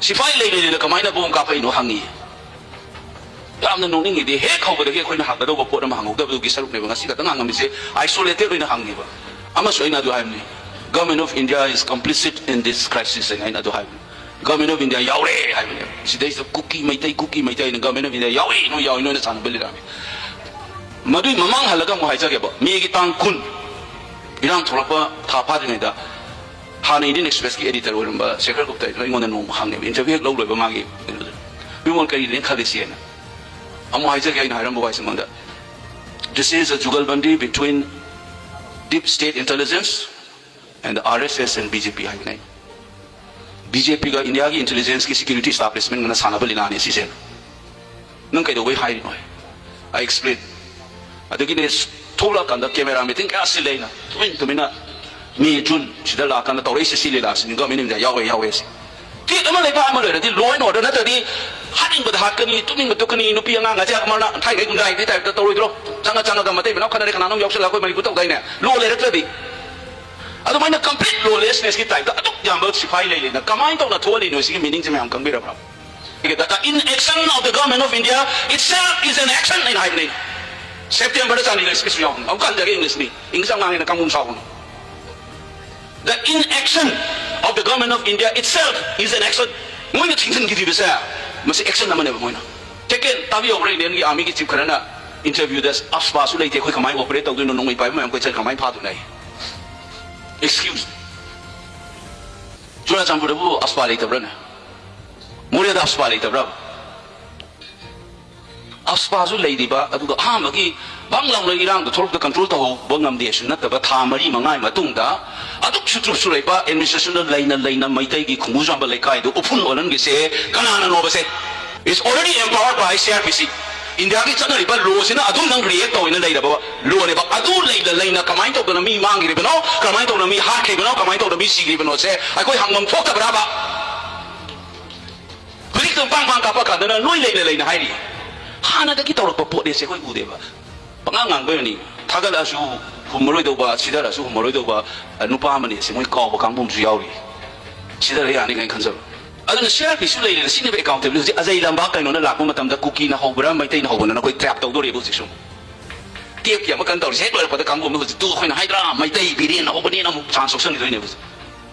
ꯁꯤꯐꯥꯏ ꯂꯩꯔꯤꯉꯩꯗ ꯀꯃꯥꯏꯅ ꯕꯣꯝ ꯀꯥꯞꯄꯛꯏꯅꯣ ꯍꯪꯉꯤ꯫ ꯌꯥꯝꯅ ꯅꯣꯛꯅꯤꯡꯉꯤꯗꯤ, ꯍꯦꯛ ꯍꯧꯕꯗꯒꯤ ꯑꯩꯈꯣꯏꯅ ꯍꯪꯒꯗꯧꯕ ꯄꯣꯠ ꯑꯃ ꯍꯪꯍꯧꯗꯕꯗꯨꯒꯤ ꯁꯔꯨꯛꯅꯦꯕ ꯉꯁꯤ ꯈꯛꯇ ꯉꯥꯡꯉꯝꯃꯤꯁꯦ꯫ ꯑꯥꯏꯁꯣꯂꯦꯇꯦꯠ ꯑꯣꯏꯅ ꯍꯪꯉꯦꯕ꯫ ꯑꯃꯁꯨ ꯑꯩꯅ ꯑꯗꯨ ꯍꯥꯏꯕꯅꯤ, "Government of India is complicit in this crisis" ꯍꯥꯏꯅ ꯑꯩꯅ ꯑꯗꯨ ꯍꯥꯏꯕꯅꯤ꯫ "Government of India ꯌꯥꯎꯔꯦ" ꯍꯥꯏꯕꯅꯦꯕ꯫ ꯁꯤꯗꯩꯁꯤꯗ ꯀꯨꯀꯤ ꯃꯩꯇꯩ, ꯀꯨꯀꯤ ꯃꯩꯇꯩ ꯍꯥꯏꯅ "Government of India ꯌꯥꯎꯔꯦ, ꯅꯣꯏ ꯌꯥꯎꯔꯦ, ꯅꯣꯏꯅ ꯁꯥꯟꯅꯕ ꯂꯤꯂꯥꯅꯤ"꯫ ꯃꯗꯨꯏ ꯃꯃꯥꯡ ꯍꯜꯂꯒ ꯑꯃꯨꯛ ꯍꯥꯏꯖꯒꯦꯕ, ꯃꯦꯒꯤ ꯇꯥꯡ ꯀꯨꯟ, ꯏꯔꯥꯡ ꯊꯣꯛꯂꯛꯄ ꯊꯥ ꯐꯥꯗ꯭ꯔꯤꯉꯩꯗ ꯍꯥꯟꯅ ꯏꯟꯗꯤꯌꯟ ꯑꯦꯛꯁꯄ꯭ꯔꯦꯁꯀꯤ ꯑꯦꯗꯤꯇꯔ ꯑꯣꯏꯔꯝꯕ ꯁꯦꯈꯔ ꯒꯨꯞꯇ ꯑꯩꯉꯣꯟꯗ ꯅꯣꯡꯃ ꯍꯪꯉꯦꯕ, ꯏꯟꯇꯔꯚ꯭ꯌꯨ ꯍꯦꯛ ꯂꯧ ꯂꯣꯏꯕ ꯃꯥꯒꯤ ꯀꯩꯅꯣꯗꯣ, "ꯃꯤꯉꯣꯟ ꯀꯔꯤꯅꯦꯅ ꯈꯜꯂꯤꯁꯦꯅ?" ꯑꯃꯨꯛ ꯍꯥꯏꯖꯒꯦ ꯑꯩꯅ ꯍꯥꯏꯔꯝꯕ ꯋꯥꯍꯩꯁꯦ ꯃꯉꯣꯟꯗ, "This is a jugalbandi between deep state intelligence and the R S S and B J P" ꯍꯥꯏꯕꯅꯦ꯫ ꯕꯤ ꯖꯦ ꯄꯤꯒ ꯏꯟꯗꯤꯌꯥꯒꯤ ꯏꯟꯇꯦꯂꯤꯖꯦꯟꯁꯀꯤ ꯁꯦꯀ꯭ꯌꯨꯔꯤꯇꯤ ꯏꯁꯇꯥꯕ꯭ꯂꯤꯁꯃꯦꯟꯒꯅ ꯁꯥꯟꯅꯕ ꯂꯤꯂꯥꯅꯦ ꯁꯤꯁꯦ꯫ "ꯅꯪ ꯀꯩꯗꯧꯕꯩ ꯍꯥꯏꯔꯤꯅꯣ?" ꯑꯩ ꯑꯦꯛꯁꯄ꯭ꯂꯦꯟ꯫ ꯑꯗꯒꯤꯗꯤ ꯊꯣꯛꯂꯛꯑꯀꯥꯟꯗ ꯀꯦꯃꯦꯔꯥ ꯃꯤꯇꯤꯡ ꯀꯌꯥ ꯁꯤꯜꯂꯦ ꯑꯩꯅ꯫ ꯇꯨꯃꯤꯟ ꯇꯨꯃꯤꯟꯅ ꯃꯦ, ꯖꯨꯟ ꯁꯤꯗ ꯂꯥꯛꯑꯀꯥꯟꯗ ꯇꯧꯔꯛꯏꯁꯦ ꯁꯤ ꯂꯤꯂꯥꯁꯤꯅꯤ, "Government of India ꯌꯥꯎꯋꯦ, ꯌꯥꯎꯋꯦ" ꯁꯤ꯫ ꯊꯦꯛ ꯑꯃ ꯂꯩꯕꯥꯛ ꯑꯃ ꯂꯩꯔꯗꯤ law and order ꯅꯠꯇ꯭ꯔꯗꯤ ꯍꯥꯠꯅꯤꯡꯕꯗ ꯍꯥꯠꯀꯅꯤ, ꯇꯨꯞꯅꯤꯡꯕ ꯇꯨꯞꯀꯅꯤ, ꯅꯨꯄꯤ ꯑꯉꯥꯡ ꯑꯁꯦ ꯃꯔꯅ ꯊꯥꯏꯅꯩ ꯒꯨꯟꯗꯥꯒꯤ ꯇꯥꯏꯞꯇ ꯇꯧꯔꯣꯏꯗ꯭ꯔꯣ? ꯆꯪꯉ ꯆꯪꯉꯒ ꯃꯇꯩ ꯃꯅꯥꯎ ꯈꯠꯅꯔꯦ, ꯀꯅꯥꯅꯣꯝ ꯌꯥꯎꯁꯜꯂꯒ ꯑꯩꯈꯣꯏ ꯃꯅꯤꯄꯨꯔ ꯇꯧꯗꯥꯏꯅꯦ? Law ꯂꯩꯔꯛꯇ꯭ꯔꯗꯤ꯫ ꯑꯗꯨꯃꯥꯏꯅ complete lawlessnessꯀꯤ ꯇꯥꯏꯞꯇ ꯑꯗꯨꯛ ꯌꯥꯝꯕ ꯁꯤꯐꯥꯏ ꯂꯩ ꯂꯩꯅ ꯀꯃꯥꯏꯅ ꯇꯧꯅ ꯊꯣꯛꯍꯜꯂꯤꯅꯣ ꯁꯤꯒꯤ meaningꯁꯦ ꯃꯌꯥꯝ ꯈꯪꯕꯤꯔꯕ꯭ꯔꯥ? The inaction of the Government of India itself is an action ꯍꯥꯏꯅ ꯍꯥꯏꯕꯅꯤ꯫ ꯁꯦꯞꯇꯦꯝꯕꯔꯗ ꯆꯥꯟꯗꯤꯒꯔ speechꯁꯨ ꯌꯥꯎꯕꯅꯤ꯫ ꯑꯃꯨꯛꯀ ꯍꯟꯖꯒꯦ Englishꯅꯤ꯫ English ꯌꯥꯝ ꯉꯥꯡꯉꯦꯅ ꯀꯥꯡꯕꯨ ꯁꯥꯎꯒꯅꯨ꯫ The inaction of the Government of India itself is an action. ꯃꯣꯏꯅ ꯊꯤꯡꯖꯤꯟꯈꯤꯗ꯭ꯔꯤꯕꯁꯦ, ꯃꯁꯤ action ꯑꯃꯅꯦꯕ ꯃꯣꯏꯅ꯫ Second, ꯇꯥꯕꯤꯍꯧꯕ꯭ꯔꯥ, Indianꯒꯤ armyꯒꯤ chief ꯈꯔꯅ interviewꯗ, "ꯑꯐꯁꯄꯥꯁꯨ ꯂꯩꯇꯦ, ꯑꯩꯈꯣꯏ ꯀꯃꯥꯏꯅ operate ꯇꯧꯗꯣꯏꯅꯣ, ꯅꯣꯡꯃꯩ ꯄꯥꯏꯕ ꯃꯌꯥꯝ ꯀꯣꯏꯆꯠ ꯀꯃꯥꯏꯅ ꯐꯥꯗꯣꯏꯅꯣ?" ꯑꯩ, excuse, ꯆꯨꯔꯥꯆꯥꯟꯄꯨꯔꯗꯕꯨ ꯑꯐꯁꯄꯥ ꯂꯩꯇꯕ꯭ꯔꯥꯅꯦ? ꯃꯣꯔꯦꯗ ꯑꯐꯁꯄꯥ ꯂꯩꯇꯕ꯭ꯔꯥ? ꯑꯐꯁꯨ ꯂꯩꯔꯤꯕ, ꯑꯗꯨꯒ ꯑꯍꯥꯟꯕꯒꯤ ꯕꯪ ꯂꯥꯎꯅ ꯏꯔꯥꯡꯗꯣ ꯊꯣꯛꯂꯛꯇ control ꯇꯧꯍꯧꯕ ꯉꯝꯗꯦꯁꯨ ꯅꯠꯇꯕ, ꯊꯥ ꯃꯔꯤ ꯃꯉꯥꯒꯤ ꯃꯇꯨꯡꯗ ꯑꯗꯨꯛ ꯁꯨꯇ꯭ꯔꯨꯞꯁꯨ ꯂꯩꯕ administrationꯗ ꯂꯩꯅ ꯂꯩꯅ ꯃꯩꯇꯩꯒꯤ ꯈꯨꯡꯒꯨꯖꯥꯝꯕ ꯂꯩꯀꯥꯏꯗꯨ ꯎꯐꯨꯟ ꯑꯣꯜꯍꯟꯒꯦꯁꯦ ꯀꯅꯥꯅꯅꯣꯕꯁꯦ? Is already empowered by C R P C. ꯏꯟꯗꯤꯌꯥꯒꯤ ꯆꯠꯅꯔꯤꯕ lawꯁꯤꯅ ꯑꯗꯨꯝ ꯅꯪ react ꯇꯧꯅ ꯂꯩꯔꯕ lawꯅꯦꯕ꯫ ꯑꯗꯨ ꯂꯩꯅ ꯂꯩꯅ ꯀꯃꯥꯏꯅ ꯇꯧꯗꯅ ꯃꯤ ꯃꯥꯡꯈ꯭ꯔꯤꯕꯅꯣ, ꯀꯃꯥꯏꯅ ꯇꯧꯗꯅ ꯃꯤ ꯍꯥꯠꯈ꯭ꯔꯤꯕꯅꯣ, ꯀꯃꯥꯏꯅ ꯇꯧꯗꯅ ꯃꯤ ꯁꯤꯈ꯭ꯔꯤꯕꯅꯣꯁꯦ ꯑꯩꯈꯣꯏ ꯍꯪꯐꯝ ꯊꯣꯛꯇꯕ꯭ꯔꯥꯕ? ꯍꯧꯖꯤꯛꯇ ꯄꯥꯡ ꯄꯥꯡ ꯀꯥꯞꯄ ꯀꯥꯟꯗꯅ ꯅꯣꯏ ꯂꯩꯅ ꯂꯩꯅ ꯍꯥꯏꯔꯤ꯫ ꯍꯥꯟꯅꯗꯒꯤ ꯇꯧꯔꯛꯄ ꯄꯣꯠꯅꯦꯁꯦ ꯑꯩꯈꯣꯏ ꯎꯗꯦꯕ꯫ ꯄꯉꯥꯡ ꯉꯥꯡꯕꯩ ꯋꯥꯅꯤ꯫ ꯊꯥꯒꯠꯂꯛꯑꯁꯨ ꯍꯨꯝꯃꯔꯣꯏꯗꯧꯕ, ꯁꯤꯗꯔꯁꯨ ꯍꯨꯝꯃꯔꯣꯏꯗꯧꯕ, ꯑ, ꯅꯨꯄꯥ ꯑꯃꯅꯦꯁꯦ ꯃꯣꯏ ꯀꯥꯎꯕ ꯀꯥꯡꯕꯨ ꯑꯃꯁꯨ ꯌꯥꯎꯔꯤ꯫ ꯁꯤꯗꯔ ꯌꯥꯅꯤ ꯀꯥꯏꯅ ꯈꯟꯖꯕ꯫ ꯑꯗꯨꯅ C R P ꯁꯨ ꯂꯩꯔꯦꯅ ꯁꯤꯅꯦꯕ accountability꯫ ꯍꯧꯖꯤꯛ ꯑꯖꯩ ꯂꯝꯕꯥ ꯀꯩꯅꯣꯅ ꯂꯥꯛꯄ ꯃꯇꯝꯗ ꯀꯨꯀꯤꯅ ꯍꯧꯕ꯭ꯔꯥ, ꯃꯩꯇꯩꯅ ꯍꯧꯕ꯭ꯔꯥ ꯑꯩꯈꯣꯏ trap ꯇꯧꯗꯣꯔꯦꯕ ꯍꯧꯖꯤꯛꯁꯨ꯫ ꯇꯦꯞꯀꯤ ꯑꯃ ꯀꯟꯅ ꯇꯧꯔꯤꯁꯦ ꯍꯦꯛ ꯂꯣꯏꯔꯛꯄꯗ ꯀꯥꯡꯕꯨ ꯑꯃ ꯍꯧꯖꯤꯛ ꯇꯨ ꯑꯩꯈꯣꯏꯅ ꯍꯥꯏꯗ꯭ꯔꯥ ꯃꯩꯇꯩ ꯕꯤꯔꯦꯟ ꯍꯧꯕꯅꯦꯅ ꯑꯃꯨꯛ chance ꯂꯧꯁꯟꯈꯤꯗꯣꯏꯅꯦꯕ ꯍꯧꯖꯤꯛ꯫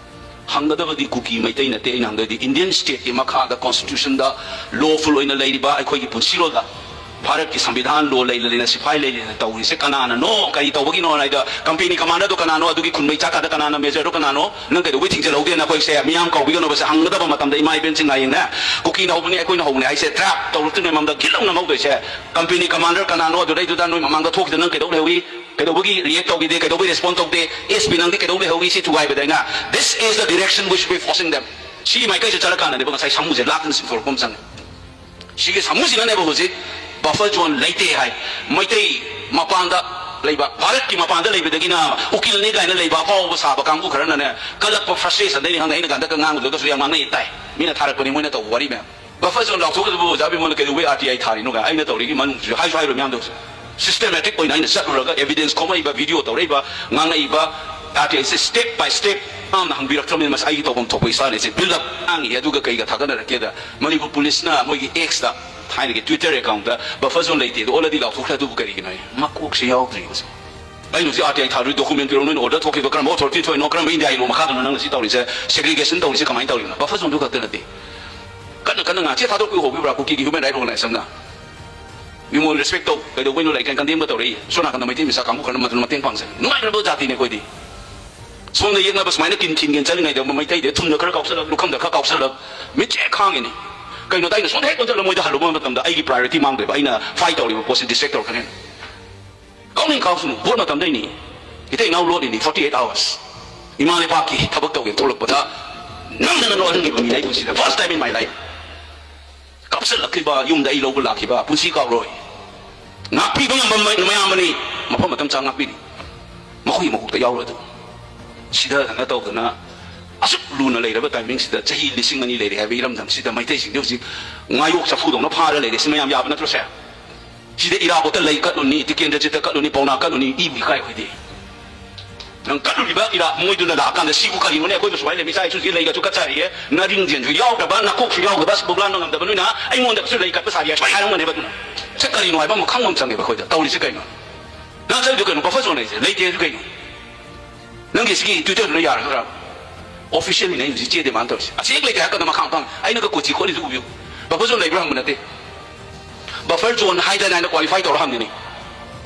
ꯍꯪꯒꯗꯕꯗꯤ ꯀꯨꯀꯤ ꯃꯩꯇꯩ ꯅꯠꯇꯦ꯫ ꯑꯩꯅ ꯍꯪꯗꯣꯏꯗꯤ Indian stateꯀꯤ ꯃꯈꯥꯗ constitutionꯗ lawful ꯑꯣꯏꯅ ꯂꯩꯔꯤꯕ ꯑꯩꯈꯣꯏꯒꯤ ꯄꯨꯟꯁꯤꯔꯣꯜꯗ ꯚꯥꯔꯠꯀꯤ ꯁꯪꯕꯤꯙꯥꯟ law ꯂꯩꯅ ꯂꯩꯅ ꯁꯤꯐꯥꯏ ꯂꯩꯅ ꯂꯩꯅ ꯇꯧꯔꯤꯁꯦ ꯀꯅꯥꯅꯅꯣ? ꯀꯔꯤ ꯇꯧꯕꯒꯤꯅꯣ ꯍꯥꯏꯗ company commanderꯗꯣ ꯀꯅꯥꯅꯣ? ꯑꯗꯨꯒꯤ ꯈꯨꯟꯕꯩ ꯆꯥꯛ ꯀꯥꯗ ꯀꯅꯥꯅꯣ? Majorꯗꯣ ꯀꯅꯥꯅꯣ? ꯅꯪ ꯀꯩꯗꯧꯕꯩ ꯊꯤꯡꯖꯤꯜꯍꯧꯗꯦꯅ ꯑꯩꯈꯣꯏꯁꯦ ꯃꯤꯌꯥꯝ ꯀꯧꯕꯤꯒꯅꯣꯕꯁꯦ ꯍꯪꯒꯗꯕ ꯃꯇꯝꯗ ꯏꯃꯥ ꯏꯕꯦꯟꯁꯤꯡ ꯍꯌꯦꯡꯅꯦ ꯀꯨꯀꯤꯅ ꯍꯧꯕꯅꯤ ꯑꯩꯈꯣꯏꯅ ꯍꯧꯕꯅꯤ ꯍꯥꯏꯁꯦ trap ꯇꯧꯔꯛꯇ꯭ꯔꯤꯉꯩ ꯃꯃꯥꯡꯗ ꯒꯤꯠ ꯂꯧꯅ ꯉꯧꯗꯣꯏꯁꯦ꯫ Company commander ꯀꯅꯥꯅꯣ? ꯑꯗꯨꯗꯩꯗꯨꯗ ꯅꯣꯏ ꯃꯃꯥꯡꯗ ꯊꯣꯛꯈꯤꯗ ꯅꯪ ꯀꯩꯗꯧ ꯂꯩꯍꯧꯏ? ꯀꯩꯗꯧꯕꯒꯤ react ꯇꯧꯈꯤꯗꯦ? ꯀꯩꯗꯧꯕꯒꯤ respond ꯇꯧꯗꯦ? S P ꯅꯪꯗꯤ ꯀꯩꯗꯧ ꯂꯩꯍꯧꯏ? ꯁꯤ ꯊꯨꯒꯥꯏꯕꯗ ꯑꯩꯅ this is the direction we should be forcing them꯫ ꯁꯤꯒꯤ ꯃꯥꯏꯀꯩꯁꯦ ꯆꯠꯂꯀꯥꯟꯗꯅꯦꯕ ꯉꯁꯥꯏ ꯁꯥꯃꯨꯁꯦ ꯂꯥꯛꯇꯅ ꯁꯤꯡꯊꯣꯔꯛꯄ ꯑꯃ ꯆꯪꯉꯦ꯫ ꯁꯤꯒꯤ ꯁꯥꯃꯨꯁꯤꯅꯅꯦꯕ ꯍꯧꯖꯤꯛ buffer zone ꯂꯩꯇꯦ ꯍꯥꯏ꯫ ꯃꯩꯇꯩ ꯃꯄꯥꯟꯗ ꯂꯩꯕ, ꯚꯥꯔꯠꯀꯤ ꯃꯄꯥꯟꯗ ꯂꯩꯕꯗꯒꯤꯅ ꯎꯀꯤꯜꯅꯤ ꯀꯥꯏꯅ ꯂꯩꯕ ꯑꯐꯥꯎꯕ ꯁꯥꯕ ꯀꯥꯡꯕꯨ ꯈꯔꯅꯅꯦ ꯀꯜꯂꯛꯄ frustrationꯗꯩꯅꯤ ꯈꯪꯗꯦ, ꯑꯩꯅ ꯀꯥꯟꯗ ꯉꯥꯡꯕꯗꯨꯒꯁꯨ ꯌꯥꯝ ꯉꯥꯡꯅꯩ ꯇꯥꯏ꯫ ꯃꯤꯅ ꯊꯥꯔꯛꯄꯅꯤ ꯃꯣꯏꯅ ꯇꯧꯕ ꯋꯥꯔꯤ ꯃꯌꯥꯝ꯫ Buffer zone ꯂꯥꯎꯊꯣꯛꯀꯗꯕ ꯑꯣꯖꯥ ꯕꯤꯃꯣꯜꯅ ꯀꯩꯗꯧꯕꯩ R T I ꯊꯥꯔꯤꯅꯣ ꯀꯥꯏ ꯑꯩꯅ ꯇꯧꯔꯤꯒꯤ ꯃꯅꯨꯡꯁꯤꯁꯨ ꯍꯥꯏꯁꯨ ꯍꯥꯏꯔꯣꯏ ꯃꯌꯥꯝꯗꯣ ꯍꯧꯖꯤꯛ꯫ Systematic ꯑꯣꯏꯅ ꯑꯩꯅ ꯆꯠꯂꯨꯔꯒ evidence ꯈꯣꯝꯃꯛꯏꯕ, video ꯇꯧꯔꯛꯏꯕ, ꯉꯥꯡꯉꯛꯏꯕ, R T I say step by step ꯌꯥꯝꯅ ꯍꯪꯕꯤꯔꯛꯇ꯭ꯔꯕꯅꯤꯅ ꯃꯁꯤ ꯑꯩꯒꯤ ꯇꯧꯐꯝ ꯊꯣꯛꯄ ꯏꯁꯥꯅ ꯁꯤ build up ꯉꯥꯡꯉꯤꯁꯦ꯫ ꯑꯗꯨꯒ ꯀꯩꯒ ꯊꯥꯒꯠꯅꯔꯛꯀꯦꯗ ꯃꯅꯤꯄꯨꯔ ꯄꯨꯂꯤꯁꯅ ꯃꯣꯏꯒꯤ Xꯇ, ꯊꯥꯏꯅꯒꯤ Twitter accountꯇ buffer zone ꯂꯩꯇꯦ ꯑꯗꯣ already ꯂꯥꯎꯊꯣꯛꯈ꯭ꯔꯦ ꯑꯗꯨꯕꯨ ꯀꯔꯤꯒꯤꯅꯣ? ꯃꯀꯣꯛꯁꯦ ꯌꯥꯎꯗ꯭ꯔꯤ ꯍꯧꯖꯤꯛ꯫ ꯑꯩꯅ ꯍꯧꯖꯤꯛ R T I ꯊꯥꯗꯣꯏ document ꯄꯤꯔꯛꯑꯣ, ꯅꯣꯏꯅ order ꯊꯣꯛꯈꯤꯕ ꯀꯔꯝꯕ authority ꯊꯣꯛꯏꯅꯣ, ꯀꯔꯝꯕ ꯏꯟꯗꯤꯌꯥꯒꯤ law ꯃꯈꯥꯗꯅꯣ ꯅꯪꯅ ꯁꯤ ꯇꯧꯔꯤꯁꯦ, segregation ꯇꯧꯔꯤꯁꯦ ꯀꯃꯥꯏꯅ ꯇꯧꯔꯤꯅꯣ? Buffer zoneꯗꯨ ꯈꯛꯇ ꯅꯠꯇꯦ꯫ ꯀꯟꯅ ꯀꯟꯅ ꯉꯥꯡ-, ꯁꯤ ꯊꯥꯗꯣꯛꯄꯤꯌꯨ ꯍꯧꯕꯤꯕ꯭ꯔꯥ ꯀꯨꯀꯤꯒꯤ human right organization ꯑꯃꯅ? We will respect ꯇꯧ, ꯀꯩꯗꯧꯕꯩꯅꯣ ꯂꯩ ꯀꯥꯏꯅ condemnꯒ ꯇꯧꯔꯛꯏ꯫ ꯁꯣꯝ ꯅꯥꯀꯟꯗ ꯃꯩꯇꯩ ꯃꯆꯥ ꯀꯥꯡꯕꯨ ꯈꯔꯅ ꯃꯗꯨꯅ ꯃꯇꯦꯡ ꯄꯥꯡꯖꯩ꯫ ꯅꯨꯡꯉꯥꯏꯈ꯭ꯔꯕ ꯖꯥꯇꯤꯅꯦ ꯑꯩꯈꯣꯏꯗꯤ꯫ ꯁꯣꯝꯗ ꯌꯦꯛꯅꯕ ꯁꯨꯃꯥꯏꯅ ꯀꯤꯟ ꯊꯤꯟꯒꯦꯅ ꯆꯠꯂꯤꯉꯩꯗ ꯃꯩꯇꯩꯗ ꯊꯨꯝꯗ ꯈꯔ ꯀꯥꯎꯁꯜꯂꯛ, ꯂꯨꯈꯝꯗ ꯈꯔ ꯀꯥꯎꯁꯜꯂꯛ, ꯃꯤꯠꯁꯦ ꯈꯥꯡꯉꯤꯅꯤ꯫ ꯀꯩꯅꯣꯗ ꯑꯩꯅ ꯁꯣꯝꯗ ꯍꯦꯛ ꯑꯣꯟꯁꯤꯜꯂ ꯃꯣꯏꯗ ꯍꯜꯂꯨꯕ ꯃꯇꯝꯗ ꯑꯩꯒꯤ priority ꯃꯥꯡꯗꯣꯏꯕ, ꯑꯩꯅ fight ꯇꯧꯔꯤꯕ ꯄꯣꯠꯁꯤ distract ꯇꯧꯔꯛꯀꯅꯦꯅ꯫ ꯀꯥꯎꯅꯤꯡ ꯀꯥꯎꯁꯅꯨ, vote ꯃꯇꯝꯗꯩꯅꯤ꯫ ꯏꯇꯩ ꯏꯅꯥꯎ ꯂꯣꯠꯂꯤꯅꯤ forty eight hours꯫ ꯏꯃꯥ ꯂꯩꯕꯥꯛꯀꯤ ꯊꯕꯛ ꯇꯧꯒꯦ ꯊꯣꯛꯂꯛꯄꯗ ꯅꯝꯗꯅ ꯂꯣꯠꯍꯟꯈꯤꯕ ꯃꯤꯅꯦ ꯑꯩꯕꯨ ꯁꯤꯗ, first time in my life꯫ ꯀꯥꯞꯁꯤꯜꯂꯛꯈꯤꯕ, ꯌꯨꯝꯗ ꯑꯩ ꯂꯧꯕ ꯂꯥꯛꯈꯤꯕ ꯄꯨꯟꯁꯤ ꯀꯥꯎꯔꯣꯏ꯫ ꯉꯥꯛꯄꯤꯕ ꯉꯝꯕ ꯃꯌꯥꯝ ꯑꯃꯅꯤ, ꯃꯐꯝ ꯃꯇꯝ ꯆꯥ ꯉꯥꯛꯄꯤꯔꯤ꯫ ꯃꯈꯣꯏꯒꯤ ꯃꯀꯣꯛꯇ ꯌꯥꯎꯔꯣꯏ ꯑꯗꯨ꯫ ꯁꯤꯗꯗꯅ ꯇꯧꯗꯅ ꯑꯁꯨꯛ ꯂꯨꯅ ꯂꯩꯔꯕ timing ꯁꯤꯗ, ꯆꯍꯤ ꯂꯤꯁꯤꯡ ꯑꯅꯤ ꯂꯩꯔꯦ ꯍꯥꯏꯕ ꯏꯔꯝꯗꯝꯁꯤꯗ ꯃꯩꯇꯩꯁꯤꯡꯗꯤ ꯍꯧꯖꯤꯛ ꯉꯥꯌꯣꯛ ꯆꯐꯨꯗꯧꯅ ꯐꯥꯔ ꯂꯩꯔꯦ꯫ ꯁꯤ ꯃꯌꯥꯝ ꯌꯥꯕ ꯅꯠꯇ꯭ꯔꯣ ꯁꯦ? ꯁꯤꯗ ꯏꯔꯥꯕꯣꯠꯇ ꯂꯩ ꯀꯠꯂꯨꯅꯤ, ꯇꯤꯀꯦꯟꯗ꯭ꯔꯖꯤꯠꯇ ꯀꯠꯂꯨꯅꯤ, ꯄꯥꯎꯅꯥ ꯀꯠꯂꯨꯅꯤ, ꯏꯕꯨ ꯏꯀꯥꯏ ꯑꯩꯈꯣꯏꯗꯤ꯫ ꯅꯪ ꯀꯠꯂꯨꯔꯤꯕ ꯏꯔꯥ ꯃꯣꯏꯗꯨꯅ ꯂꯥꯛꯑꯀꯥꯟꯗ ꯁꯤꯕꯨ ꯀꯔꯤꯅꯣꯅꯦ? ꯑꯩꯈꯣꯏꯕꯨ ꯁꯨꯃꯥꯏꯅ ꯂꯩ, ꯏꯆꯥ ꯏꯁꯨꯁꯤ ꯂꯩꯒꯁꯨ ꯀꯠꯆꯔꯤꯌꯦ, ꯅꯔꯤꯡꯖꯦꯜꯁꯨ ꯌꯥꯎꯗꯕ, ꯅꯀꯣꯛꯁꯨ ꯌꯥꯎꯗꯕ, ꯁꯤꯕꯨ ꯂꯥꯟꯕ ꯉꯝꯗꯕ ꯅꯣꯏꯅ ꯑꯩꯉꯣꯟꯗꯒꯁꯨ ꯂꯩ ꯀꯠꯄ ꯁꯥꯔꯤꯌꯦ ꯁꯨꯃꯥꯏꯅ ꯍꯥꯏꯔꯝꯒꯅꯦꯕ꯫ ꯑꯗꯨꯅ ꯁꯤ ꯀꯔꯤꯅꯣ ꯍꯥꯏꯕ ꯑꯃ ꯈꯪꯕ ꯑꯃ ꯆꯪꯉꯦꯕ ꯑꯩꯈꯣꯏꯗ꯫ ꯇꯧꯔꯤꯁꯤ ꯀꯩꯅꯣ? ꯅꯪ ꯆꯠꯂꯤꯗꯨ ꯀꯩꯅꯣ? Buffer zone ꯂꯩꯁꯦ ꯂꯩꯇꯦ ꯍꯥꯏꯁꯨ ꯀꯩꯅꯣ? ꯅꯪꯒꯤ ꯁꯤꯒꯤ Twitter ꯗꯨꯅ ꯌꯥꯔꯒꯗ꯭ꯔꯥ? Officially ꯅꯦ ꯑꯩ ꯍꯧꯖꯤꯛ ꯆꯦ demand ꯇꯧꯔꯤꯁꯦ꯫ ꯑꯁꯤ ꯍꯦꯛ ꯂꯩꯇꯦ ꯍꯥꯏꯔ ꯀꯥꯟꯗ ꯃꯈꯥ ꯃꯈꯥ ꯑꯩꯅꯒ ꯀꯣꯆꯤ ꯈꯣꯠꯂꯤꯁꯤ ꯎꯕꯤꯌꯨ꯫ Buffer zone ꯂꯩꯕ꯭ꯔꯥ ꯍꯪꯕ ꯅꯠꯇꯦ꯫ Buffer zone ꯍꯥꯏꯗꯅ ꯑꯩꯅ qualify ꯇꯧꯔ ꯍꯪꯉꯤꯅꯤ꯫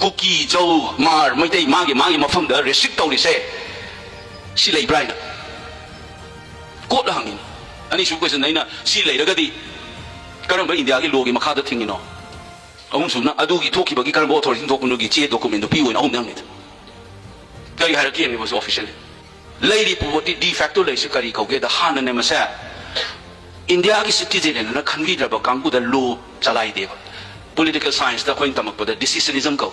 ꯀꯨꯀꯤ, ꯆꯧ, ꯃꯥꯔ, ꯃꯩꯇꯩ ꯃꯥꯒꯤ ꯃꯥꯒꯤ ꯃꯐꯝꯗ restrict ꯇꯧꯔꯤꯁꯦ ꯁꯤ ꯂꯩꯕ꯭ꯔꯥ ꯍꯥꯏꯅ꯫ Court ꯇ ꯍꯪꯉꯤꯅꯤ꯫ ꯑꯅꯤꯁꯨꯕ question ꯑꯩꯅ ꯁꯤ ꯂꯩꯔꯒꯗꯤ ꯀꯔꯝꯕ ꯏꯟꯗꯤꯌꯥꯒꯤ law ꯒꯤ ꯃꯈꯥꯗ ꯊꯤꯡꯉꯤꯅꯣ? ꯑꯍꯨꯝꯁꯨꯕꯅ ꯑꯗꯨꯒꯤ ꯊꯣꯛꯈꯤꯕꯒꯤ ꯀꯔꯝꯕ authority ꯊꯣꯛꯄꯅꯣꯒꯤ ꯆꯦ document ꯗꯨ ꯄꯤꯌꯨꯅ ꯑꯍꯨꯝꯅꯤ ꯍꯪꯉꯤꯗꯨ꯫ ꯀꯔꯤ ꯍꯥꯏꯔꯛꯀꯦ ꯌꯦꯡꯉꯦ ꯃꯣꯏꯁꯨ officially꯫ ꯂꯩꯔꯤ ꯄꯣꯠꯇꯤ de facto ꯂꯩꯔꯤꯁꯤ ꯀꯔꯤ ꯀꯧꯒꯦꯗ ꯍꯥꯟꯅꯅꯦ ꯃꯁꯦ ꯏꯟꯗꯤꯌꯥꯒꯤ citizen ꯅ ꯈꯟꯕꯤꯗ꯭ꯔꯕ ꯀꯥꯡꯕꯨꯗ law ꯆꯂꯥꯏꯗꯦꯕ꯫ Political science ꯇ ꯑꯩꯈꯣꯏꯅ ꯇꯝꯃꯛꯄꯗ decisionism ꯀꯧꯏ꯫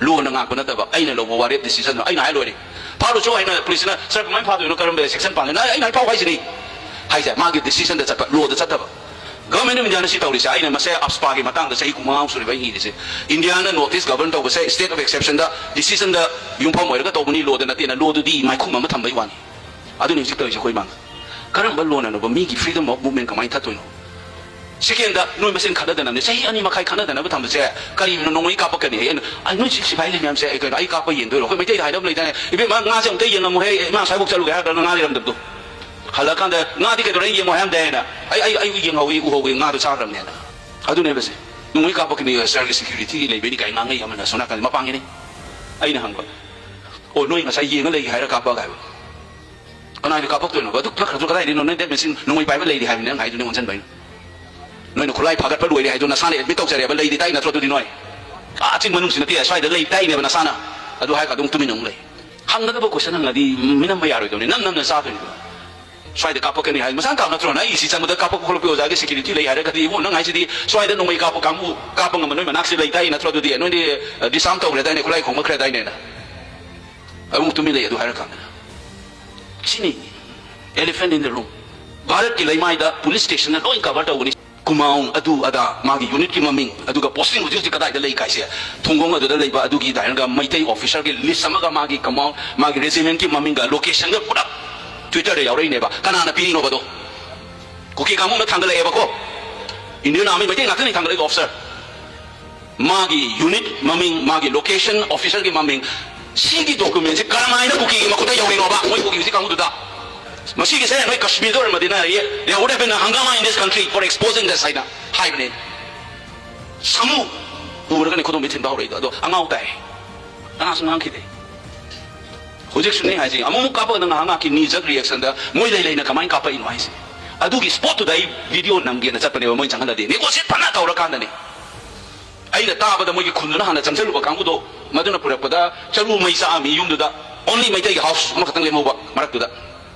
Law ꯅ ꯉꯥꯛꯄ ꯅꯠꯇꯕ, ꯑꯩꯅ ꯂꯧꯕ ꯋꯥꯔꯦꯞ decision ꯗꯣ ꯑꯩꯅ ꯍꯥꯏ ꯂꯣꯏꯔꯦ꯫ ꯐꯥꯔꯨꯆꯣ ꯍꯥꯏꯅ police ꯅ, "Sir, ꯀꯃꯥꯏꯅ ꯐꯥꯗꯣꯏꯅꯣ? ꯀꯔꯝꯕ section ꯄꯥꯟꯒꯅꯤ?" ꯑꯩ, ꯑꯩꯅ ꯍꯥꯏ ꯐꯥꯎ ꯍꯥꯏꯁꯤꯅꯤ꯫ ꯍꯥꯏꯁꯦ ꯃꯥꯒꯤ decision ꯗ ꯆꯠꯄ, law ꯗ ꯆꯠꯇꯕ꯫ Government of India ꯅ ꯁꯤ ꯇꯧꯔꯤꯁꯦ, ꯑꯩꯅ ꯃꯁꯦ AFSPA ꯒꯤ ꯃꯇꯥꯡꯗ ꯆꯍꯤ ꯀꯨꯟꯃꯉꯥꯃꯨꯛ ꯁꯨꯔꯦꯕ ꯑꯩ ꯏꯔꯤꯁꯦ꯫ ꯏꯟꯗꯤꯌꯥꯅ North East govern ꯇꯧꯕꯁꯦ state of exception the decision ꯗ ꯌꯨꯝꯐꯝ ꯑꯣꯏꯔꯒ ꯇꯧꯕꯅꯤ, law ꯗ ꯅꯠꯇꯦꯅ, law ꯗꯨꯗꯤ ꯃꯥꯏꯈꯨꯝ ꯑꯃ ꯊꯝꯕꯩ ꯋꯥꯅꯤ꯫ ꯑꯗꯨꯅꯤ ꯍꯧꯖꯤꯛ ꯇꯧꯔꯤꯁꯦ ꯑꯩꯈꯣꯏ ꯃꯥꯡꯗ꯫ ꯀꯔꯝꯕ law ꯅꯅꯣꯕ ꯃꯤꯒꯤ freedom of movement ꯀꯃꯥꯏꯅ ꯊꯠꯇꯣꯏꯅꯣ? Second ꯗ ꯅꯣꯏ ꯃꯁꯦꯟ ꯈꯠꯅꯗꯅꯕꯅꯦ꯫ ꯆꯍꯤ ꯑꯅꯤ ꯃꯈꯥꯏ ꯈꯠꯅꯗꯅꯕ ꯊꯝꯕꯁꯦ ꯀꯔꯤꯒꯤꯅꯣ? ꯅꯣꯡꯃꯩ ꯀꯥꯞꯄꯛꯀꯅꯤ꯫ ꯑꯩ, ꯑꯩꯅ, "ꯑꯩ, ꯅꯣꯏ ꯁꯤ-, ꯁꯤꯐꯥꯏ ꯂꯩ ꯃꯌꯥꯝꯁꯦ ꯑꯩ ꯀꯩꯅꯣ, ꯑꯩ ꯀꯥꯞꯄ ꯌꯦꯡꯗꯣꯏꯔꯣ?" ꯑꯩꯈꯣꯏ ꯃꯩꯇꯩꯗ ꯍꯥꯏꯅꯕ ꯂꯩꯗꯥꯏꯅꯦ, "ꯏꯕꯦꯝꯃ, ꯉꯥꯁꯦ ꯑꯃꯨꯛꯇ ꯌꯦꯡꯉꯝꯃꯨꯍꯦ, ꯏꯃꯥ ꯁ꯭ꯋꯥꯏꯐꯥꯎ ꯆꯠꯂꯨꯒꯦ" ꯍꯥꯏꯔꯒ ꯉꯥ ꯂꯩꯔꯝꯗꯕꯗꯣ꯫ ꯍꯜꯂꯛꯀꯥꯟꯗ, "ꯉꯥꯗꯤ ꯀꯩꯗꯧꯔꯦ? ꯌꯦꯡꯉꯣ" ꯍꯥꯏꯔꯝꯗꯥꯏꯅ꯫ "ꯑꯩ, ꯑꯩ, ꯑꯩ ꯌꯦꯡꯍꯧꯏ, ꯎꯍꯧꯏ, ꯉꯥꯗꯣ ꯆꯥꯈ꯭ꯔꯕꯅꯦꯅ"꯫ ꯑꯗꯨꯅꯦꯕꯁꯦ꯫ "ꯅꯣꯡꯃꯩ ꯀꯥꯞꯄꯛꯀꯅꯤ, ꯁꯔꯒꯤ security ꯒꯤ ꯂꯩꯕꯩꯅꯤ" ꯀꯥꯏ ꯉꯥꯡꯅꯩ ꯑꯃꯅ ꯑꯁꯣꯝ ꯅꯥꯀꯟꯗ ꯃꯄꯥꯡꯒꯤꯅꯤ꯫ ꯑꯩꯅ ꯍꯪꯕ, "ꯑꯣ, ꯅꯣꯏ ꯉꯁꯥꯏ ꯌꯦꯡꯉ ꯂꯩꯒꯦ ꯍꯥꯏꯔ ꯀꯥꯞꯄꯛꯑꯒ" ꯍꯥꯏꯕ꯫ "ꯀꯅꯥꯒꯤ ꯀꯥꯞꯄꯛꯇꯣꯏꯅꯣꯕ? ꯑꯗꯨ ꯅꯠꯇ꯭ꯔꯁꯨ ꯀꯗꯥꯏꯗꯩꯅꯣ? ꯅꯪ that means ꯅꯣꯡꯃꯩ ꯄꯥꯏꯕ ꯂꯩꯔꯤ ꯍꯥꯏꯕꯅꯤ ꯅꯪ ꯍꯥꯏꯗꯨꯅꯦ ꯑꯣꯟꯁꯤꯟꯕ ꯑꯩꯅ"꯫ ꯅꯣꯏꯅ ꯈꯨꯠꯂꯥꯏ ꯐꯥꯒꯠꯄ ꯂꯣꯏꯔꯦ ꯍꯥꯏꯗꯣ ꯅꯁꯥꯅ ꯑꯦꯗꯃꯤꯠ ꯇꯧꯖꯔꯦꯕ, ꯂꯩꯗꯤ ꯇꯥꯏ ꯅꯠꯇ꯭ꯔꯣ? ꯑꯗꯨꯗꯤ ꯅꯣꯏ ꯑꯥ ꯆꯤꯡ ꯃꯅꯨꯡꯁꯤ ꯅꯠꯇꯦ, ꯁ꯭ꯋꯥꯏꯗ ꯂꯩ ꯇꯥꯏꯅꯦꯕ ꯅꯁꯥꯅ꯫ ꯑꯗꯨ ꯍꯥꯏꯔꯒ ꯑꯗꯨꯝ ꯇꯨꯃꯤꯟꯅ ꯑꯃꯨꯛ ꯂꯩ꯫ ꯍꯪꯒꯗꯕ ꯀꯣꯏꯁꯟ ꯍꯪꯉꯗꯤ ꯃꯤꯅꯝꯕ ꯌꯥꯔꯣꯏꯗꯕꯅꯤ, ꯅꯝ ꯅꯝꯅ ꯆꯥꯗꯣꯏꯅꯤ꯫ ꯁ꯭ꯋꯥꯏꯗ ꯀꯥꯞꯄꯛꯀꯅꯤ ꯍꯥꯏ ꯃꯁꯥꯅ ꯇꯥꯕ ꯅꯠꯇ꯭ꯔꯣ? ꯅꯪ ꯑꯩ ꯁꯤ ꯆꯪꯕꯗ ꯀꯥꯞꯄꯛꯄ ꯈꯣꯠꯂꯛꯄꯒꯤ ꯑꯣꯖꯥꯒꯤ ꯁꯦꯀ꯭ꯌꯨꯔꯤꯇꯤ ꯂꯩ ꯍꯥꯏꯔꯒꯗꯤ, ꯏꯕꯨꯡ, ꯅꯪ ꯍꯥꯏꯁꯤꯗꯤ ꯁ꯭ꯋꯥꯏꯗ ꯅꯣꯡꯃꯩ ꯀꯥꯞꯄ ꯀꯥꯡꯕꯨ ꯀꯥꯞꯄ ꯉꯝꯕ ꯅꯣꯏ ꯃꯅꯥꯛꯁꯤ ꯂꯩ ꯇꯥꯏ ꯅꯠꯇ꯭ꯔꯣ? ꯑꯗꯨꯗꯤ ꯅꯣꯏꯗꯤ ꯗꯤꯁꯥꯔꯝ ꯇꯧꯈ꯭ꯔꯦꯗꯥꯏꯅꯦ, ꯈꯨꯠꯂꯥꯏ ꯈꯣꯡꯕꯈ꯭ꯔꯦꯗꯥꯏꯅꯦꯅ꯫ ꯑꯃꯨꯛ ꯇꯨꯃꯤꯟ ꯂꯩ ꯑꯗꯨ ꯍꯥꯏꯔꯀꯥꯟꯗ꯫ ꯁꯤꯅꯤ elephant in the room꯫ ꯚꯥꯔꯠꯀꯤ ꯂꯩꯃꯥꯏꯗ ꯄꯨꯂꯤꯁ ꯁ꯭ꯇꯦꯁꯟꯅ ꯂꯣꯏ ꯀꯚꯔ ꯇꯧꯒꯅꯤ꯫ ꯀꯨꯃꯥꯎꯟ ꯑꯗꯨ ꯑꯗꯥ, ꯃꯥꯒꯤ ꯌꯨꯅꯤꯠꯀꯤ ꯃꯃꯤꯡ, ꯑꯗꯨꯒ ꯄꯣꯁꯇꯤꯡ ꯍꯧꯖꯤꯛ ꯍꯧꯖꯤꯛ ꯀꯗꯥꯏꯗ ꯂꯩ ꯀꯥꯏꯁꯦ, ꯊꯣꯡꯒꯣꯡ ꯑꯗꯨꯗ ꯂꯩꯕ ꯑꯗꯨꯒꯤ ꯗꯥꯏꯔꯒ ꯃꯩꯇꯩ ꯑꯣꯐꯤꯁꯔꯒꯤ ꯂꯤꯁ ꯑꯃꯒ ꯃꯥꯒꯤ ꯀꯃꯥꯎꯟ, ꯃꯥꯒꯤ ꯔꯦꯖꯤꯃꯦꯟꯠꯀꯤ ꯃꯃꯤꯡꯒ ꯂꯣꯀꯦꯁꯟꯒ ꯄꯨꯂꯞ ꯇ꯭ꯋꯤꯇꯔꯗ ꯌꯥꯎꯔꯛꯏꯅꯦꯕ꯫ ꯀꯅꯥꯅ ꯄꯤꯔꯤꯅꯣꯕꯗꯣ? ꯀꯨꯀꯤ ꯀꯥꯡꯕꯨꯅ ꯊꯥꯡꯒꯠꯂꯛꯑꯦꯕꯀꯣ꯫ ꯏꯟꯗꯤꯌꯟ ꯑꯥꯔꯃꯤ ꯃꯩꯇꯩ ꯉꯥꯛꯇꯅꯤ ꯊꯥꯡꯒꯠꯂꯛꯏꯗꯣ ꯑꯣꯐꯤꯁꯔ꯫ ꯃꯥꯒꯤ ꯌꯨꯅꯤꯠ ꯃꯃꯤꯡ, ꯃꯥꯒꯤ ꯂꯣꯀꯦꯁꯟ, ꯑꯣꯐꯤꯁꯔꯒꯤ ꯃꯃꯤꯡ, ꯁꯤꯒꯤ ꯗꯣꯀꯨꯃꯦꯟꯁꯤ ꯀꯔꯝꯍꯥꯏꯅ ꯀꯨꯀꯤꯒꯤ ꯃꯈꯨꯠꯇ ꯌꯧꯔꯤꯅꯣꯕ? ꯃꯣꯏ ꯀꯨꯀꯤ ꯍꯧꯖꯤꯛ ꯀꯥꯡꯕꯨꯗꯨꯗ ꯃꯁꯤꯒꯤꯁꯦ ꯅꯣꯏ ꯀꯥꯁꯃꯤꯔꯗ ꯑꯣꯏꯔꯝꯃꯗꯤꯅ, "There would have been a hangama in this country for exposing this" ꯍꯥꯏꯅ ꯍꯥꯏꯕꯅꯦ꯫ ꯁꯥꯃꯨ ꯄꯨꯔꯒꯅꯦ ꯈꯨꯗꯣꯝꯕꯤ ꯊꯤꯟꯕ ꯍꯧꯔꯛꯏꯗꯣ꯫ ꯑꯗꯣ ꯑꯉꯥꯎ ꯇꯥꯏ, ꯀꯅꯥꯁꯨ ꯉꯥꯡꯈꯤꯗꯦ꯫ ꯍꯧꯖꯤꯛꯁꯨꯅꯦ ꯍꯥꯏꯁꯦ, ꯑꯃꯨꯛ ꯀꯥꯞꯄꯒ ꯅꯪ ꯉꯥꯏꯍꯥꯛ ꯉꯥꯏꯍꯥꯛꯀꯤ knee-jerk reaction-ꯗ ꯃꯣꯏ ꯂꯩ ꯂꯩꯅ ꯀꯃꯥꯏꯅ ꯀꯥꯞꯄꯛꯏꯅꯣ ꯍꯥꯏꯁꯦ꯫ ꯑꯗꯨꯒꯤ spot-ꯇꯨꯗ ꯑꯩ video ꯅꯝꯒꯦꯅ ꯆꯠꯄꯅꯦꯕ, ꯃꯣꯏ ꯆꯪꯍꯜꯂꯗꯤ꯫ Negotiate ꯐꯅ ꯇꯧꯔꯀꯥꯟꯗꯅꯦ꯫ ꯑꯩꯅ ꯇꯥꯕꯗ ꯃꯣꯏꯒꯤ ꯈꯨꯟꯗꯨꯅ ꯍꯥꯟꯅ ꯆꯪꯁꯤꯜꯂꯨꯕ ꯀꯥꯡꯕꯨꯗꯣ, ꯃꯗꯨꯅ ꯄꯨꯔꯛꯄꯗ ꯆꯔꯨ ꯃꯩ ꯆꯥꯛꯑꯝꯃꯤ ꯌꯨꯝꯗꯨꯗ, only ꯃꯩꯇꯩꯒꯤ house ꯑꯃꯈꯛꯇꯪ ꯂꯦꯝꯍꯧꯕ ꯃꯔꯛꯇꯨꯗ꯫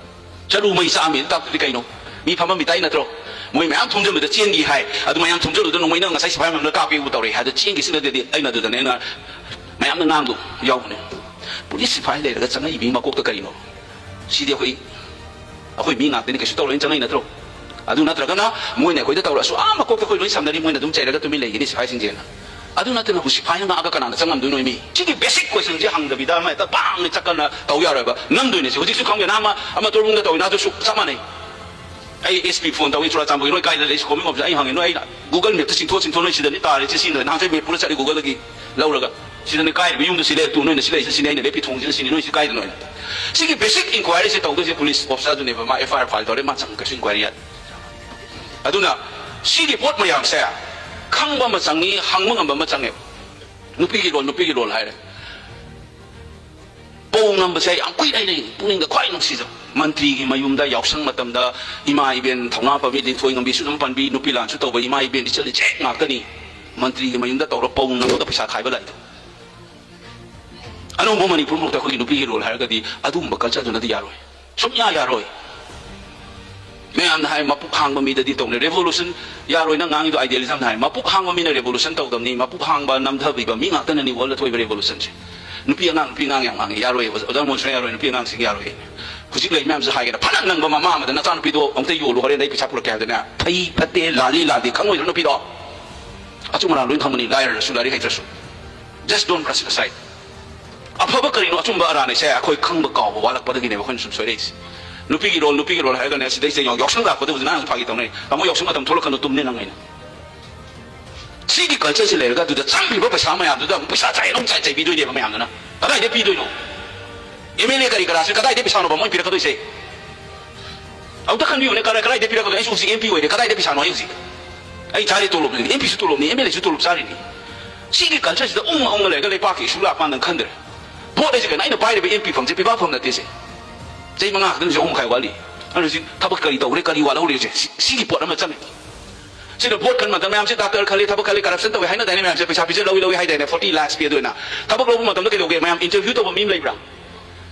ꯆꯔꯨ ꯃꯩ ꯆꯥꯛꯑꯝꯃꯤ ꯇꯥꯛꯇꯨꯗꯤ ꯀꯩꯅꯣ? ꯃꯤ ꯐꯝꯃꯝꯃꯤ ꯇꯥꯏ ꯅꯠꯇ꯭ꯔꯣ? ꯃꯣꯏ ꯃꯌꯥꯝ ꯊꯣꯝꯖꯤꯟꯕꯗ ꯆꯦꯟꯈꯤ ꯍꯥꯏ꯫ ꯑꯗꯨ ꯃꯌꯥꯝ ꯊꯣꯝꯖꯤꯜꯂꯨꯗ ꯅꯣꯡꯃꯩꯅ ꯉꯁꯥꯏ ꯁꯤꯐꯥꯏ ꯃꯌꯥꯝꯅ ꯀꯥꯞꯄꯤꯕꯨ ꯇꯧꯔꯛꯑꯦ ꯍꯥꯏꯗ ꯆꯦꯟꯈꯤꯁꯤꯅꯗꯤ ꯑꯩꯅ ꯑꯗꯨꯗꯅꯦ ꯑꯩꯅ ꯃꯌꯥꯝꯅ ꯉꯥꯡꯗꯣ ꯌꯥꯎꯕꯅꯦ꯫ ꯄꯨꯂꯤꯁ ꯁꯤꯐꯥꯏ ꯂꯩꯔꯒ ꯆꯪꯉꯛꯏꯕꯒꯤ ꯃꯀꯣꯛꯇ ꯀꯔꯤꯅꯣ? ꯁꯤꯗꯤ ꯑꯩꯈꯣꯏ, ꯑꯩꯈꯣꯏ ꯃꯤ ꯉꯥꯛꯇꯅꯤ, ꯀꯩꯁꯨ ꯇꯧꯔꯣꯏꯅ ꯆꯪꯉꯛꯏ ꯅꯠꯇ꯭ꯔꯣ? ꯑꯗꯨ ꯅꯠꯇ꯭ꯔꯒꯅ ꯃꯣꯏꯅ ꯑꯩꯈꯣꯏꯗ ꯇꯧꯔꯛꯑꯁꯨ ꯑꯥ ꯃꯀꯣꯛꯇ ꯑꯩꯈꯣꯏ ꯂꯣꯏ ꯁꯝꯅꯔꯤ, ꯃꯣꯏꯅ ꯑꯗꯨꯝ ꯆꯩꯔꯒ ꯇꯨꯃꯤꯟ ꯂꯩꯒꯅꯤ ꯁꯤꯐꯥꯏꯁꯤꯡꯁꯦꯅ꯫ ꯑꯗꯨ ꯅꯠꯇꯅꯕꯨ ꯁꯤꯐꯥꯏꯅ ꯉꯥꯛꯑꯒ ꯀꯅꯥꯅ ꯆꯪꯉꯝꯗꯣꯏꯅꯣ ꯃꯤ? ꯁꯤꯒꯤ basic question-ꯁꯦ ꯍꯪꯗꯕꯤꯗ ꯑꯃ ꯍꯦꯛꯇ ꯄꯥꯡꯅ ꯆꯠꯀꯅ ꯇꯧ ꯌꯥꯔꯣꯏꯕ꯫ ꯅꯝꯗꯣꯏꯅꯦ ꯁꯤ꯫ ꯍꯧꯖꯤꯛꯁꯨ ꯈꯪꯗꯦ, ꯅꯍꯥꯟ ꯑꯃ, ꯑꯃ ꯇꯣꯔꯕꯨꯡꯗ ꯇꯧꯋꯤ, ꯅꯍꯥꯟꯁꯨ ꯆꯞ ꯃꯥꯟꯅꯩ꯫ ꯑꯩ S P phone ꯇꯧꯏ, ꯆꯨꯔꯥꯆꯥꯟꯄꯨꯔꯒꯤ ꯅꯣꯏ ꯀꯥꯏꯗ ꯂꯩ? ꯁꯤ commanding officer ꯑꯩ ꯍꯪꯉꯦ, ꯅꯣꯏ ꯑꯩꯅ Google Map-ꯇ ꯆꯤꯡꯊꯣꯛ ꯆꯤꯡꯊꯣꯛ, ꯅꯣꯏ ꯁꯤꯗꯅꯤ ꯇꯥꯔꯤꯁꯤ, ꯁꯤ ꯅꯍꯥꯟꯈꯩ map ꯄꯨꯔ ꯆꯠꯂꯤ Google-ꯗꯒꯤ ꯂꯧꯔꯒ꯫ ꯁꯤꯗꯅꯤ ꯀꯥꯏꯔꯤꯕ ꯌꯨꯝꯗꯨ ꯁꯤ ꯂꯩꯔꯦ, ꯇꯨ ꯅꯣꯏꯅ ꯁꯤ ꯂꯩꯔꯤꯁꯤ ꯁꯤꯅꯤ, ꯑꯩꯅ ꯂꯦꯞꯄꯤ ꯊꯣꯡꯁꯤꯅ ꯁꯤꯅꯤ, ꯅꯣꯏ ꯁꯤ ꯀꯥꯏꯗꯅꯣ ꯍꯥꯏꯅ꯫ ꯁꯤꯒꯤ basic inquiry-ꯁꯦ ꯇꯧꯗꯣꯏꯁꯦ police officer-ꯗꯨꯅꯦꯕ, ꯃꯥ F I R file ꯇꯧꯔꯦ, ꯃꯥ ꯆꯪ ꯀꯩꯁꯨ inquiry ꯌꯥꯗꯦ꯫ ꯑꯗꯨꯅ ꯁꯤꯒꯤ ꯄꯣꯠ ꯃꯌꯥꯝꯁꯦ ꯈꯪꯕ ꯑꯃ ꯆꯪꯉꯤ, ꯍꯪꯕ ꯉꯝꯕ ꯑꯃ ꯆꯪꯉꯦꯕ꯫ ꯅꯨꯄꯤꯒꯤ ꯂꯣꯟ, ꯅꯨꯄꯤꯒꯤ ꯂꯣꯟ ꯍꯥꯏꯔꯦ꯫ ꯄꯧ ꯅꯝꯕꯁꯦ ꯌꯥꯝ ꯀꯨꯏꯔꯦ ꯑꯩ ꯄꯨꯛꯅꯤꯡꯗ ꯈ꯭ꯋꯥꯏ ꯅꯨꯡꯁꯤꯖꯕ꯫ ꯃꯟꯇ꯭ꯔꯤꯒꯤ ꯃꯌꯨꯝꯗ ꯌꯥꯎꯁꯪ ꯃꯇꯝꯗ ꯏꯃꯥ ꯏꯕꯦꯟ ꯊꯧꯅꯥ ꯐꯕꯤ, ꯂꯤꯟꯊꯣꯏ ꯉꯝꯕꯤꯁꯨ ꯑꯗꯨꯝ ꯄꯟꯕꯤ, ꯅꯨꯄꯤ ꯂꯥꯟꯁꯨ ꯇꯧꯕ ꯏꯃꯥ ꯏꯕꯦꯟ ꯏꯆꯜ ꯏꯆꯦ ꯉꯥꯛꯇꯅꯤ꯫ ꯃꯟꯇ꯭ꯔꯤꯒꯤ ꯃꯌꯨꯝꯗ ꯇꯧꯔ ꯄꯧ ꯅꯝꯃꯒ ꯄꯩꯁꯥ ꯈꯥꯏꯕ ꯂꯥꯛꯏꯗꯣ꯫ ꯑꯅꯧꯕ ꯃꯅꯤꯄꯨꯔ ꯃꯛꯇ ꯑꯩꯈꯣꯏꯒꯤ ꯅꯨꯄꯤꯒꯤ ꯔꯣꯜ ꯍꯥꯏꯔꯒꯗꯤ ꯑꯗꯨꯒꯨꯝꯕ ꯀꯜꯆꯔꯗꯨꯅꯗꯤ ꯌꯥꯔꯣꯏ, ꯁꯨꯡꯌꯥ ꯌꯥꯔꯣꯏ꯫ ꯃꯌꯥꯝꯅ ꯍꯥꯏ ꯃꯄꯨꯛ ꯍꯥꯡꯕ ꯃꯤꯗꯗꯤ ꯇꯧꯅꯤ ꯔꯦꯚꯣꯂꯨꯁꯟ꯫ ꯌꯥꯔꯣꯏ, ꯅꯪ ꯉꯥꯡꯉꯤꯗꯣ ꯑꯥꯏꯗꯤꯌꯥꯂꯤꯖꯝꯅ ꯍꯥꯏ ꯃꯄꯨꯛ ꯍꯥꯡꯕ ꯃꯤꯅ ꯔꯦꯚꯣꯂꯨꯁꯟ ꯇꯧꯗꯕꯅꯤ, ꯃꯄꯨꯛ ꯍꯥꯡꯕ ꯅꯝꯊꯕꯤꯕ ꯃꯤ ꯉꯥꯛꯇꯅꯅꯤ ꯋꯥꯔꯜꯗ ꯊꯣꯛꯏꯕ ꯔꯦꯚꯣꯂꯨꯁꯟꯁꯦ꯫ ꯅꯨꯄꯤ ꯑꯉꯥꯡ ꯅꯨꯄꯤ ꯑꯉꯥꯡ ꯌꯥꯝ ꯉꯥꯡꯉꯤ, ꯌꯥꯔꯣꯏ ꯑꯣꯖꯥ ꯃꯣꯟꯁꯅ ꯌꯥꯔꯣꯏ, ꯅꯨꯄꯤ ꯑꯉꯥꯡꯁꯤꯡ ꯌꯥꯔꯣꯏ꯫ ꯍꯧꯖꯤꯛ ꯂꯩ ꯃꯌꯥꯝꯁꯨ ꯍꯥꯏꯒꯦꯅ ꯐꯅ ꯅꯪꯕ ꯃꯃꯥ ꯑꯃꯗ ꯅꯆꯥꯅꯨꯄꯤꯗꯣ ꯑꯃꯨꯛꯇ ꯌꯣꯜꯂꯨ ꯍꯣꯔꯦꯟ ꯑꯩ ꯄꯩꯁꯥ ꯄꯨꯔꯛꯀꯦ ꯍꯥꯏꯕꯗꯅꯦ ꯐꯩ ꯐꯠꯇꯦ ꯂꯥꯜꯂꯤ ꯂꯥꯜꯂꯤ ꯈꯪꯉꯣꯏꯗ꯭ꯔꯣ ꯅꯨꯄꯤꯗꯣ? ꯑꯆꯨꯝ ꯑꯔꯥꯟ ꯂꯣꯏ ꯈꯪꯕꯅꯤ ꯂꯥꯏꯔꯔꯁꯨ ꯂꯥꯏꯔꯤꯛ ꯍꯩꯇ꯭ꯔꯁꯨ꯫ Just don't brush it aside. ꯑꯐꯕ ꯀꯔꯤꯅꯣ ꯑꯆꯨꯝꯕ ꯑꯔꯥꯟ ꯍꯥꯏꯁꯦ ꯑꯩꯈꯣꯏ ꯈꯪꯕ ꯀꯥꯎꯕ ꯋꯥꯠꯂꯛꯄꯗꯒꯤꯅꯦꯕ ꯑꯩꯈꯣꯏꯅ ꯁꯨꯝ ꯁꯣꯏꯔꯛꯏꯁꯦ꯫ ꯅꯨꯄꯤꯒꯤ ꯔꯣꯜ ꯅꯨꯄꯤꯒꯤ ꯔꯣꯜ ꯍꯥꯏꯔꯒꯅꯦ ꯁꯤꯗꯩꯁꯤꯗ ꯌꯥꯎ- ꯌꯥꯎꯁꯪ ꯂꯥꯛꯄꯗ ꯍꯧꯖꯤꯛ ꯅꯍꯥꯟ ꯐꯥꯒꯤ ꯇꯧꯅꯩ ꯇꯥꯃꯣ ꯌꯥꯎꯁꯪ ꯃꯇꯝ ꯊꯣꯛꯂꯛꯀꯅꯨ ꯇꯨꯝꯅꯦ ꯅꯪ ꯑꯩꯅ꯫ ꯁꯤꯒꯤ ꯀꯜꯆꯔꯁꯤ ꯂꯩꯔꯒ ꯑꯗꯨꯗ ꯆꯪꯈ꯭ꯔꯤꯕ ꯄꯩꯁꯥ ꯃꯌꯥꯝꯗꯨꯗ ꯑꯃꯨꯛ ꯄꯩꯁꯥ ꯆꯥꯏ ꯑꯗꯨꯝ ꯆꯥꯏ ꯆꯩꯕꯤꯗꯣꯏꯅꯦꯕ ꯃꯌꯥꯝꯗꯨꯅ꯫ ꯀꯗꯥꯏꯗ ꯄꯤꯗꯣꯏꯅꯣ? ꯑꯦꯝ ꯑꯦꯜ ꯑꯦ ꯀꯔꯤ ꯀꯔꯥꯁꯤ ꯀꯗꯥꯏꯗ ꯄꯩꯁꯥꯅꯣꯕ ꯃꯣꯏ ꯄꯤꯔꯛꯀꯗꯣꯏꯁꯦ? ꯑꯃꯨꯛꯇ ꯈꯟꯕꯤꯌꯨꯅꯦ ꯀꯗꯥꯏ ꯀꯗꯥꯏꯗ ꯄꯤꯔꯛꯀꯗꯣꯏꯅꯣ? ꯑꯩꯁꯨ ꯍꯧꯖꯤꯛ ꯑꯦꯝ ꯄꯤ ꯑꯣꯏꯔꯦ ꯀꯗꯥꯏꯗ ꯄꯩꯁꯥꯅꯣ ꯑꯩ ꯍꯧꯖꯤꯛ? ꯑꯩ ꯆꯥꯔꯤ ꯇꯣꯂꯣꯞꯅꯤ ꯑꯦꯝ ꯄꯤꯁꯨ ꯇꯣꯂꯣꯞꯅꯤ ꯑꯦꯝ ꯑꯦꯜ ꯑꯦꯁꯨ ꯇꯣꯂꯣꯞ ꯆꯥꯔꯤꯅꯤ꯫ ꯁꯤꯒꯤ ꯀꯜꯆꯔꯁꯤꯗ ꯎꯪꯉ ꯎꯪꯉ ꯂꯩꯔꯒ ꯂꯩꯄꯥꯛꯀꯤ ꯏꯁꯨ ꯂꯥꯛꯄ ꯀꯥꯟꯗ ꯈꯟꯗ꯭ꯔꯦ꯫ ꯚꯣꯠ ꯍꯥꯏꯁꯦ ꯀꯩꯅꯣ ꯑꯩꯅ ꯄꯥꯏꯔꯤꯕ ꯑꯦꯝ ꯄꯤ ꯐꯝꯁꯦ ꯄꯤꯕꯥ ꯐꯝ ꯅꯠꯇꯦꯁꯦ꯫ ꯆꯍꯤ ꯃꯉꯥ ꯈꯛꯇꯅꯤꯁꯦ ꯑꯍꯨꯝ ꯃꯈꯥꯏ ꯋꯥꯠꯂꯤ꯫ ꯑꯗꯨꯅ ꯍꯧꯖꯤꯛ ꯊꯕꯛ ꯀꯔꯤ ꯇꯧꯈ꯭ꯔꯦ ꯀꯔꯤ ꯋꯥꯠꯍꯧꯔꯤꯁꯦ ꯁꯤ- ꯁꯤꯒꯤ ꯄꯣꯠ ꯑꯃ ꯆꯪꯉꯤ꯫ ꯁꯤꯗ ꯚꯣꯠ ꯈꯟ ꯃꯇꯝ ꯃꯌꯥꯝꯁꯦ ꯗꯥꯛꯇꯔ ꯈꯜꯂꯤ ꯊꯕꯛ ꯈꯜꯂꯤ ꯀꯔꯞꯁꯟ ꯇꯧꯋꯦ ꯍꯥꯏꯅꯗꯥꯏꯅꯦ ꯃꯌꯥꯝꯁꯦ ꯄꯩꯁꯥ ꯄꯤꯖ ꯂꯧꯏ ꯂꯧꯏ ꯍꯥꯏꯗꯥꯏꯅꯦ ꯐꯣꯔꯇꯤ ꯂꯥꯛꯁ ꯄꯤ ꯑꯗꯨꯅ꯫ ꯊꯕꯛ ꯂꯧꯕ ꯃꯇꯝꯗ ꯀꯩꯗꯧꯒꯦ ꯃꯌꯥꯝ ꯏꯟꯇꯔꯚ꯭ꯌꯨ ꯇꯧꯕ ꯃꯤ ꯑꯃ ꯂꯩꯕ꯭ꯔꯥ?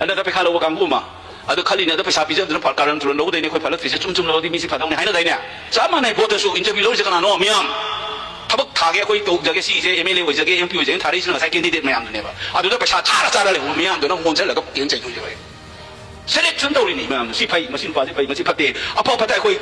ꯑꯗ ꯄꯩꯈꯥ ꯂꯧꯕ ꯀꯥꯡꯕꯨ ꯑꯃ ꯑꯗꯨ ꯈꯜꯂꯤꯅꯦ ꯑꯗ ꯄꯩꯁꯥ ꯄꯤꯖꯗꯅ ꯐ- ꯀꯥꯔꯟ ꯇꯨꯔꯟ ꯂꯧꯗꯣꯏꯅꯦ ꯑꯩꯈꯣꯏ ꯐꯠꯂꯛꯇ꯭ꯔꯤꯁꯦ ꯆꯨꯝ ꯆꯨꯝ ꯂꯧꯔꯗꯤ ꯃꯤꯁꯤ ꯐꯗꯧꯅꯦ ꯍꯥꯏꯅꯗꯥꯏꯅꯦ꯫ ꯆꯞ ꯃꯥꯟꯅꯩ ꯚꯣꯠꯇꯁꯨ ꯏꯟꯇꯔꯚ꯭ꯌꯨ ꯂꯧꯔꯤꯁꯦ ꯀꯅꯥꯅꯣ ꯃꯤꯌꯥꯝ ꯊꯕꯛ ꯊꯥꯒꯦ ꯑꯩꯈꯣꯏ ꯇꯧꯖꯒꯦ ꯁꯤꯁꯦ ꯑꯦꯝ ꯑꯦꯜ ꯑꯦ ꯑꯣꯏꯖꯒꯦ ꯑꯦꯝ ꯄꯤ ꯑꯣꯏꯖꯒꯦ ꯊꯥꯔꯛꯏꯁꯤꯅ ꯉꯁꯥꯏ ꯀꯦꯟꯗꯤꯗꯦꯠ ꯃꯌꯥꯝꯗꯨꯅꯦꯕ꯫ ꯑꯗꯨꯗ ꯄꯩꯁꯥ ꯆꯥꯔ ꯆꯥꯔ ꯂꯩꯍꯧꯕ ꯃꯤꯌꯥꯝꯗꯨꯅ ꯑꯃꯨꯛ ꯑꯣꯟꯁꯤꯜꯂꯒ ꯄꯨꯛꯆꯦꯟ ꯆꯩꯗꯣꯏꯅꯦꯕ꯫ ꯁꯦꯂꯦꯛꯁꯟ ꯇꯧꯔꯤꯅꯤ ꯃꯌꯥꯝꯗꯣ ꯁꯤ ꯐꯩ ꯃꯁꯤ ꯅꯨꯄꯥꯁꯤ ꯐꯩ ꯃꯁꯤ ꯐꯠꯇꯦ꯫ ꯑꯐ ꯐꯠꯇ ꯑꯩꯈꯣꯏ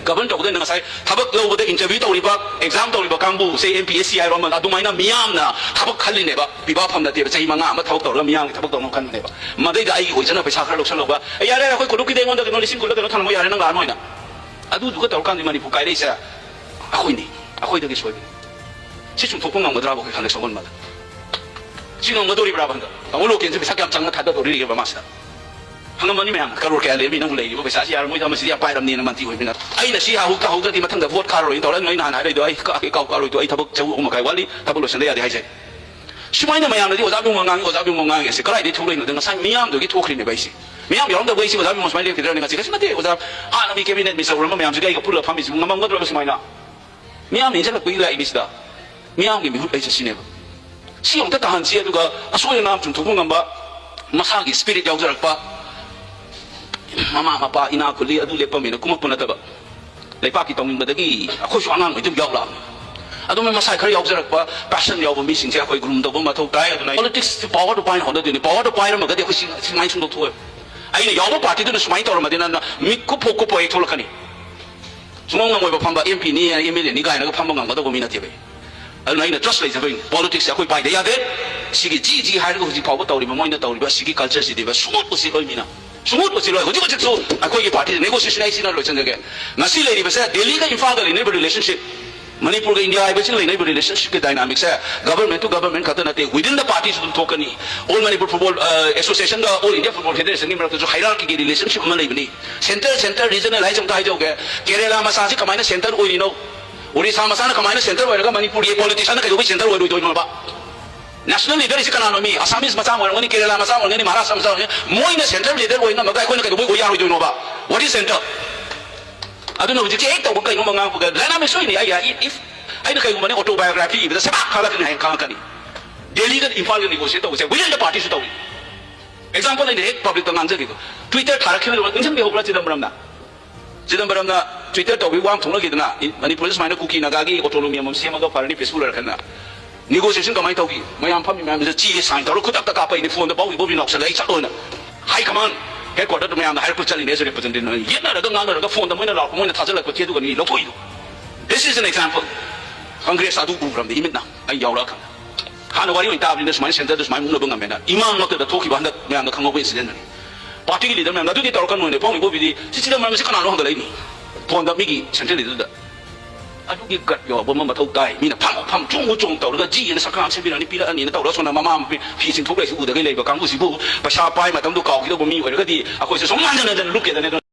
ꯒꯕꯔꯟ ꯇꯧꯒꯗꯣꯏꯅ ꯉꯁꯥꯏ ꯊꯕꯛ ꯂꯧꯕꯗ ꯏꯟꯇꯔꯚ꯭ꯌꯨ ꯇꯧꯔꯤꯕ ꯑꯦꯛꯖꯥꯝ ꯇꯧꯔꯤꯕ ꯀꯥꯡꯕꯨ ꯁꯦ ꯑꯦꯝ ꯄꯤ ꯑꯦꯁ ꯁꯤ ꯍꯥꯏꯔꯣ ꯑꯃ ꯑꯗꯨꯃꯥꯏꯅ ꯃꯤꯌꯥꯝꯅ ꯊꯕꯛ ꯈꯜꯂꯤꯅꯦꯕ ꯄꯤꯕꯥ ꯐꯝ ꯅꯠꯇꯦꯕ ꯆꯍꯤ ꯃꯉꯥ ꯑꯃ ꯊꯕꯛ ꯇꯧꯔꯒ ꯃꯤꯌꯥꯝꯒꯤ ꯊꯕꯛ ꯇꯧꯅꯕ ꯈꯟꯕꯅꯦꯕ꯫ ꯃꯗꯩꯗ ꯑꯩꯒꯤ ꯑꯣꯏꯖꯅ ꯄꯩꯁꯥ ꯈꯔ ꯂꯧꯁꯜꯂꯧꯕ ꯑꯦ ꯌꯥꯔꯦ ꯑꯩꯈꯣꯏ ꯀꯣꯂꯨꯞꯀꯤꯗ ꯑꯩꯉꯣꯟꯗ ꯀꯩꯅꯣ ꯂꯤꯁꯤꯡ ꯀꯨꯟꯂ ꯀꯩꯅꯣ ꯊꯝꯃꯣ ꯌꯥꯔꯦ ꯅꯪ ꯂꯥꯛꯑꯅꯣ ꯍꯥꯏꯅ꯫ ꯑꯗꯨꯗꯨꯒ ꯇꯧꯔꯀꯥꯟꯗ ꯃꯅꯤꯄꯨꯔ ꯀꯥꯏꯔꯛꯏꯁꯦ ꯑꯩꯈꯣꯏꯅꯤ꯫ ꯑꯩꯈꯣꯏꯗꯒꯤ ꯁꯣꯏꯕꯅꯤ꯫ ꯁꯤ ꯆꯨꯝꯊꯣꯛꯄ ꯉꯝꯒꯗ꯭ꯔꯥꯕ ꯑꯩꯈꯣꯏ ꯈꯪꯗꯦ ꯁꯒꯣꯜ ꯃꯥꯗ ꯁꯤ ꯉꯝꯒꯗꯣꯔꯤꯕ꯭ꯔꯥꯕ ꯍꯟꯗꯛ ꯇꯥꯃꯣ ꯂꯣꯀꯦꯟꯁꯦ ꯄꯩꯁꯥ ꯀꯌꯥꯝ ꯆꯪꯅ ꯊꯥꯗꯗꯧꯔꯤꯒꯦꯕ ꯃꯥꯁꯤꯗ? ꯍꯪꯉꯝꯃꯅꯤ ꯃꯌꯥꯝ ꯀꯔꯣꯔ ꯀꯌꯥ ꯂꯩꯔꯝꯃꯤ ꯅꯪꯕꯨ ꯂꯩꯔꯤꯕ ꯄꯩꯁꯥꯁꯤ ꯌꯥꯔꯝꯃꯣꯏꯗ ꯃꯁꯤꯗꯤ ꯌꯥꯝ ꯄꯥꯏꯔꯝꯅꯤꯅ ꯃꯟꯇ꯭ꯔꯤ ꯑꯣꯏꯕꯅꯤꯅ꯫ ꯑꯩꯅ ꯁꯤ ꯍꯧ ꯇꯧꯍꯧꯗ꯭ꯔꯗꯤ ꯃꯊꯪꯗ ꯚꯣꯠ ꯀꯥꯔꯔꯣꯏꯅ ꯇꯧꯔꯦ ꯑꯗꯨꯅ ꯑꯩ ꯅꯍꯥꯟ ꯍꯥꯏꯔꯛꯏꯗꯣ ꯑꯩ ꯀꯥ- ꯑꯩ ꯀꯥꯎ ꯀꯥꯔꯣꯏꯗꯣ ꯑꯩ ꯊꯕꯛ ꯆꯍꯤ ꯑꯍꯨꯝ ꯃꯈꯥꯏ ꯋꯥꯠꯂꯤ ꯊꯕꯛ ꯂꯣꯏꯁꯤꯟꯗ ꯌꯥꯗꯦ ꯍꯥꯏꯖꯩ꯫ ꯁꯨꯃꯥꯏꯅ ꯃꯌꯥꯝꯅꯗꯤ ꯑꯣꯖꯥ ꯕꯤꯃꯣꯜ ꯉꯥꯡꯉꯤ, ꯑꯣꯖꯥ ꯕꯤꯃꯣꯜ ꯉꯥꯡꯉꯤ ꯑꯁꯤ ꯀꯗꯥꯏꯗꯒꯤ ꯊꯣꯛꯂꯛꯏꯅꯣꯗ ꯉꯁꯥꯏ ꯃꯤꯌꯥꯝꯗꯨꯒꯤ ꯊꯣꯛꯈ꯭ꯔꯤꯅꯦꯕ ꯑꯩꯁꯦ꯫ ꯃꯤꯌꯥꯝ ꯌꯥꯎꯔꯝꯗꯕ ꯑꯩꯁꯦ ꯑꯣꯖꯥ ꯕꯤꯃꯣꯜ ꯁꯨꯃꯥꯏꯅ ꯂꯦꯞꯈꯤꯗ꯭ꯔꯅꯦ ꯉꯁꯤ? ꯀꯩꯁꯨ ꯅꯠꯇꯦ꯫ ꯑꯣꯖꯥ ꯍꯥꯟꯅ ꯃꯤ ꯀꯦꯕꯤꯅꯦꯠ ꯃꯤꯅꯤꯁꯇꯔ ꯑꯣꯏꯔꯝꯕ ꯃꯌꯥꯝꯁꯤꯒ ꯑꯩꯒ ꯄꯨꯜꯂꯒ ꯐꯝꯃꯤꯁꯤꯕꯨ ꯉꯝꯃꯝꯒꯗ꯭ꯔꯕ ꯁꯨꯃꯥꯏꯅ? ꯃꯤꯌꯥꯝꯅ ꯏꯟꯁꯤꯜꯂꯛꯄꯒꯤ ꯂꯥꯛꯏꯅꯤꯁꯤꯗ꯫ ꯃꯤꯌꯥꯝꯒꯤ ꯃꯤꯍꯨꯠ ꯍꯥꯏꯁꯦ ꯁꯤꯅꯦꯕ꯫ ꯁꯤ ꯑꯃꯨꯛꯇ ꯇꯥꯍꯟꯁꯤ, ꯑꯗꯨꯒ ꯑꯁꯣꯏ ꯑꯉꯥꯝ ꯆꯨꯝꯊꯣꯛꯄ ꯉꯝꯕ, ꯃꯁꯥꯒꯤ ꯁ꯭ꯄꯤꯔꯤꯠ ꯌꯥꯎꯖꯔꯛꯄ, ꯃꯃꯥ ꯃꯄꯥ ꯏꯅꯥ ꯈꯨꯜꯂꯤ ꯑꯗꯨ ꯂꯦꯞꯄꯝꯃꯦꯅ ꯀꯨꯝꯃꯛꯄ ꯅꯠꯇꯕ, ꯂꯩꯄꯥꯛꯀꯤ ꯇꯧꯅꯤꯡꯕꯗꯒꯤ ꯑꯩꯈꯣꯏꯁꯨ ꯑꯉꯥꯡꯉꯩꯗꯨꯝ ꯌꯥꯎꯔꯛꯑꯕꯅꯤ꯫ ꯑꯗꯨꯝ ꯃꯁꯥ ꯈꯔ ꯌꯥꯎꯖꯔꯛꯄ, ꯄꯦꯁꯟ ꯌꯥꯎꯕ ꯃꯤꯁꯤꯡꯁꯦ ꯑꯩꯈꯣꯏ ꯒ꯭ꯔꯨꯝ ꯇꯧꯕ ꯃꯊꯧ ꯇꯥꯏ꯫ ꯑꯗꯨꯅ ꯄꯣꯂꯤꯇꯤꯛꯁ ꯄꯥꯋꯔꯗꯣ ꯄꯥꯏꯅ ꯍꯣꯠꯅꯗꯣꯏꯅꯤ꯫ ꯄꯥꯋꯔꯗꯣ ꯄꯥꯏꯔꯝꯃꯒꯗꯤ ꯑꯩꯈꯣꯏ ꯁꯤ-, ꯁꯨꯃꯥꯏꯅ ꯁꯨꯡꯗꯣꯛ ꯊꯣꯛꯑꯣꯏ꯫ ꯑꯩꯅ ꯌꯥꯎꯕ ꯄꯥꯔꯇꯤꯗꯨꯅ ꯁꯨꯃꯥꯏꯅ ꯇꯧꯔꯝꯃꯗꯤ ꯅꯪꯅ ꯃꯤꯠ ꯀꯨꯞꯐꯣꯛ ꯀꯨꯞꯐꯣꯛ ꯍꯦꯛ ꯊꯣꯛꯂꯛꯀꯅꯤ꯫ ꯁꯨꯡꯉꯝ ꯉꯝꯃꯣꯏꯕ ꯐꯝꯕ꯫ ꯑꯦꯝ ꯄꯤꯅꯤ, ꯑꯦꯝ ꯑꯦꯜ ꯑꯦꯅꯤ ꯀꯥꯏꯅꯒ ꯐꯝꯕ ꯉꯝꯒꯗꯧꯕ ꯃꯤ ꯅꯠꯇꯦꯕ ꯑꯩ꯫ ꯑꯗꯨꯅ ꯑꯩꯅ ꯇ꯭ꯔꯁ ꯂꯩꯖꯕꯩꯅꯤ꯫ ꯄꯣꯂꯤꯇꯤꯛꯁꯁꯦ ꯑꯩꯈꯣꯏ ꯄꯥꯏꯗ ꯌꯥꯗꯦ꯫ ꯁꯤꯒꯤ ꯖꯤ ꯖꯤ ꯍꯥꯏꯔꯒ ꯍꯧꯖꯤꯛ ꯐꯥꯎꯕ ꯇꯧꯔꯤꯕ, ꯃꯣꯏꯅ ꯇꯧꯔꯤꯕ ꯑꯁꯤꯒꯤ ꯀꯜꯆꯔꯁꯤꯗꯤꯕ ꯁꯨꯡꯎꯠ ꯎꯠꯁꯤꯜꯂꯣꯏ ꯃꯤꯅ꯫ ꯁꯨꯡꯎꯠ ꯎꯠꯁꯤꯜꯂꯣꯏ꯫ ꯍꯧꯖꯤꯛ ꯍꯧꯖꯤꯛꯁꯨ ꯑꯩꯈꯣꯏꯒꯤ ꯄꯥꯔꯇꯤꯗ ꯅꯦꯒꯣꯁꯤꯌꯦꯁꯟ ꯑꯩ ꯁꯤꯅ ꯂꯣꯏꯁꯤꯟꯖꯒꯦ꯫ ꯉꯁꯤ ꯂꯩꯔꯤꯕꯁꯦ ꯗꯦꯜꯂꯤꯒ ꯏꯝꯐꯥꯜꯒ ꯂꯩꯅꯔꯤꯕ ꯔꯤꯂꯦꯁꯟꯁꯤꯞ, ꯃꯅꯤꯄꯨꯔꯒ ꯏꯟꯗꯤꯌꯥ ꯍꯥꯏꯕꯁꯤꯒ ꯂꯩꯅꯔꯤꯕ ꯔꯤꯂꯦꯁꯟꯁꯤꯞꯀꯤ ꯗꯥꯏꯅꯥꯃꯤꯛꯁꯦ government to government ꯈꯛꯇ ꯅꯠꯇꯦ, within the party ꯁꯨ ꯑꯗꯨꯝ ꯊꯣꯛꯀꯅꯤ꯫ All Manipur Football, ꯑ, Association ꯒ All India Football Federation ꯒꯤ ꯃꯔꯛꯇꯁꯨ hierarchy ꯒꯤ relationship ꯑꯃ ꯂꯩꯕꯅꯤ꯫ Center, center, regional ꯍꯥꯏꯁꯦ ꯑꯝꯇ ꯍꯥꯏꯖꯍꯧꯒꯦ꯫ ꯀꯦꯔꯦꯂꯥ ꯃꯆꯥꯁꯤ ꯀꯃꯥꯏꯅ center ꯑꯣꯏꯔꯤꯅꯣ? ꯑꯣꯔꯤꯁꯥ ꯃꯆꯥꯅ ꯀꯃꯥꯏꯅ center ꯑꯣꯏꯔꯒ ꯃꯅꯤꯄꯨꯔꯒꯤ politician ꯅ ꯀꯩꯗꯧꯕꯩ center ꯑꯣꯏꯔꯣꯏꯗꯣꯏꯅꯣꯕ? National leader ꯁꯤ ꯀꯅꯥꯅꯣ? ꯃꯤ Assamese ꯃꯆꯥ ꯑꯃ ꯑꯣꯏꯔꯝꯒꯅꯤ, ꯀꯦꯔꯦꯂꯥ ꯃꯆꯥ ꯑꯣꯏꯔꯝꯒꯅꯤ, ꯃꯍꯥꯔꯥꯁꯇ꯭ꯔ ꯃꯆꯥ ꯑꯣꯏꯔꯝꯒꯅꯤ꯫ ꯃꯣꯏꯅ center leader ꯑꯣꯏ ꯉꯝꯃꯒ ꯑꯩꯈꯣꯏꯅ ꯀꯩꯗꯧꯕꯩ ꯑꯣꯏ ꯌꯥꯔꯣꯏꯗꯣꯏꯅꯣꯕ? What is center? ꯑꯗꯨꯅ ꯍꯧꯖꯤꯛꯁꯦ ꯍꯦꯛ ꯇꯧꯕ ꯀꯩꯅꯣꯝꯃ ꯉꯥꯡꯕꯒ dynamics ꯁꯣꯏꯅꯤ꯫ ꯑꯩ, ꯑꯩ, if ꯑꯩꯅ ꯀꯩꯒꯨꯝꯕꯅꯦ autobiography ꯏꯕꯗ ꯁꯕꯥꯛ ꯊꯥꯒꯠꯀꯅꯤ ꯍꯥꯏꯅ ꯈꯪꯉꯛꯀꯅꯤ꯫ ꯗꯦꯜꯂꯤꯒ ꯏꯝꯐꯥꯜꯒ negotiate ꯇꯧꯕꯁꯦ within the party ꯁꯨ ꯇꯧꯏ꯫ Example ꯑꯩꯅ ꯍꯦꯛ public ꯇ ꯉꯥꯡꯖꯒꯦꯀꯣ꯫ Twitter ꯊꯥꯔꯛꯈꯤꯕꯗꯣ ꯅꯤꯡꯁꯤꯡꯕꯤꯍꯧꯕ꯭ꯔꯥ ꯆꯤꯗꯝꯕꯔꯝꯅ? ꯆꯤꯗꯝꯕꯔꯝꯅ Twitter ꯇꯧꯕꯒꯤ ꯋꯥ ꯑꯃ ꯊꯣꯛꯅꯈꯤꯗꯅ, ꯏ-, ꯃꯅꯤꯄꯨꯔꯗ ꯁꯨꯃꯥꯏꯅ ꯀꯨꯀꯤ ꯅꯥꯒꯥꯒꯤ autonomy ꯑꯃꯃꯝ ꯁꯦꯝꯃꯒ ꯐꯔꯅꯤ peaceful ꯑꯣꯏꯔꯛꯀꯅꯤ꯫ Negotiation ꯀꯃꯥꯏꯅ ꯇꯧꯈꯤ? ꯃꯌꯥꯝ ꯐꯝꯃꯤ ꯃꯌꯥꯝꯁꯤꯗ ꯆꯦ sign ꯇꯧꯔ ꯈꯨꯗꯛꯇ ꯀꯥꯞꯄꯛꯏꯅꯤ, phone ꯗ ꯄꯥꯎ ꯏꯕꯣꯕꯤ ꯅꯥꯎꯁꯜꯂꯛꯏ ꯆꯠꯂꯣꯅ꯫ High command headquarter ꯗ ꯃꯌꯥꯝꯅ ꯍꯥꯏꯔꯛꯄ ꯆꯠꯂꯤꯅꯦ as a representative꯫ ꯌꯦꯠꯅꯔꯒ ꯉꯥꯡꯅꯔꯒ phone ꯗ ꯃꯣꯏꯅ ꯂꯥꯎꯔꯛꯄ ꯃꯣꯏꯅ ꯊꯥꯖꯤꯜꯂꯛꯄ ꯆꯦꯗꯨꯒ ꯃꯤ ꯂꯧꯊꯣꯛꯏꯗꯣ꯫ This is an example꯫ Congress ꯑꯗꯨ ꯎꯈ꯭ꯔꯕꯅꯤ ꯏꯃꯤꯠꯅ ꯑꯩ ꯌꯥꯎꯔꯛꯑꯀꯥꯟꯗ꯫ ꯍꯥꯟꯅ ꯋꯥꯔꯤ ꯑꯣꯏꯅ ꯇꯥꯕꯅꯤꯅ ꯁꯨꯃꯥꯏꯅ center ꯗ ꯁꯨꯃꯥꯏꯅ ꯃꯨꯛꯅꯕ ꯉꯝꯃꯦꯅ꯫ ꯏꯃꯥꯡꯃꯛꯇꯗ ꯊꯣꯛꯈꯤꯕ ꯍꯟꯗꯛ ꯃꯌꯥꯝꯅ ꯈꯪꯍꯧꯕ incident ꯅꯤ꯫ Party ꯒꯤ leader ꯃꯌꯥꯝꯅ ꯑꯗꯨꯗꯤ ꯇꯧꯔꯛꯀꯅꯨꯅꯦ, ꯄꯥꯎꯃꯤ ꯕꯣꯕꯤꯗꯤ ꯁꯤ ꯆꯤꯗꯝꯕꯔꯝ ꯑꯁꯤ ꯀꯅꯥꯅꯣ ꯍꯪꯒꯠꯂꯛꯏꯅꯤ꯫ Phone ꯗ ꯃꯤꯒꯤ central leader ꯗ꯫ ꯑꯗꯨꯒꯤ gut ꯌꯧꯕ ꯑꯃ ꯃꯊꯧ ꯇꯥꯏ꯫ ꯃꯤꯅ ꯐꯝ ꯐꯝ ꯆꯣꯡ ꯆꯣꯡ ꯇꯧꯔꯒ ꯖꯤ ꯑꯅ ꯁꯔꯀꯥꯔ ꯑꯃ ꯁꯦꯝꯕꯤꯔꯛꯑꯅꯤ, ꯄꯤꯔꯛꯑꯅꯤꯅ ꯇꯧꯔꯒ ꯁꯣꯝꯗ ꯃꯃꯥ ꯃꯄꯤ ꯐꯤ ꯆꯤꯡꯊꯣꯛ ꯂꯩꯁꯤ ꯎꯗꯒꯩ ꯂꯩꯕ ꯀꯥꯡꯕꯨꯁꯤꯕꯨ ꯄꯩꯁꯥ ꯄꯥꯏ ꯃꯇꯝꯗꯣ ꯀꯥꯎꯈꯤꯗꯧꯕ ꯃꯤ ꯑꯣꯏꯔꯒꯗꯤ ꯑꯩꯈꯣꯏꯁꯦ ꯁꯨꯝ ꯍꯟꯖꯟ ꯍꯟꯖꯟ ꯂꯨꯞꯀꯦꯗꯅꯦ꯫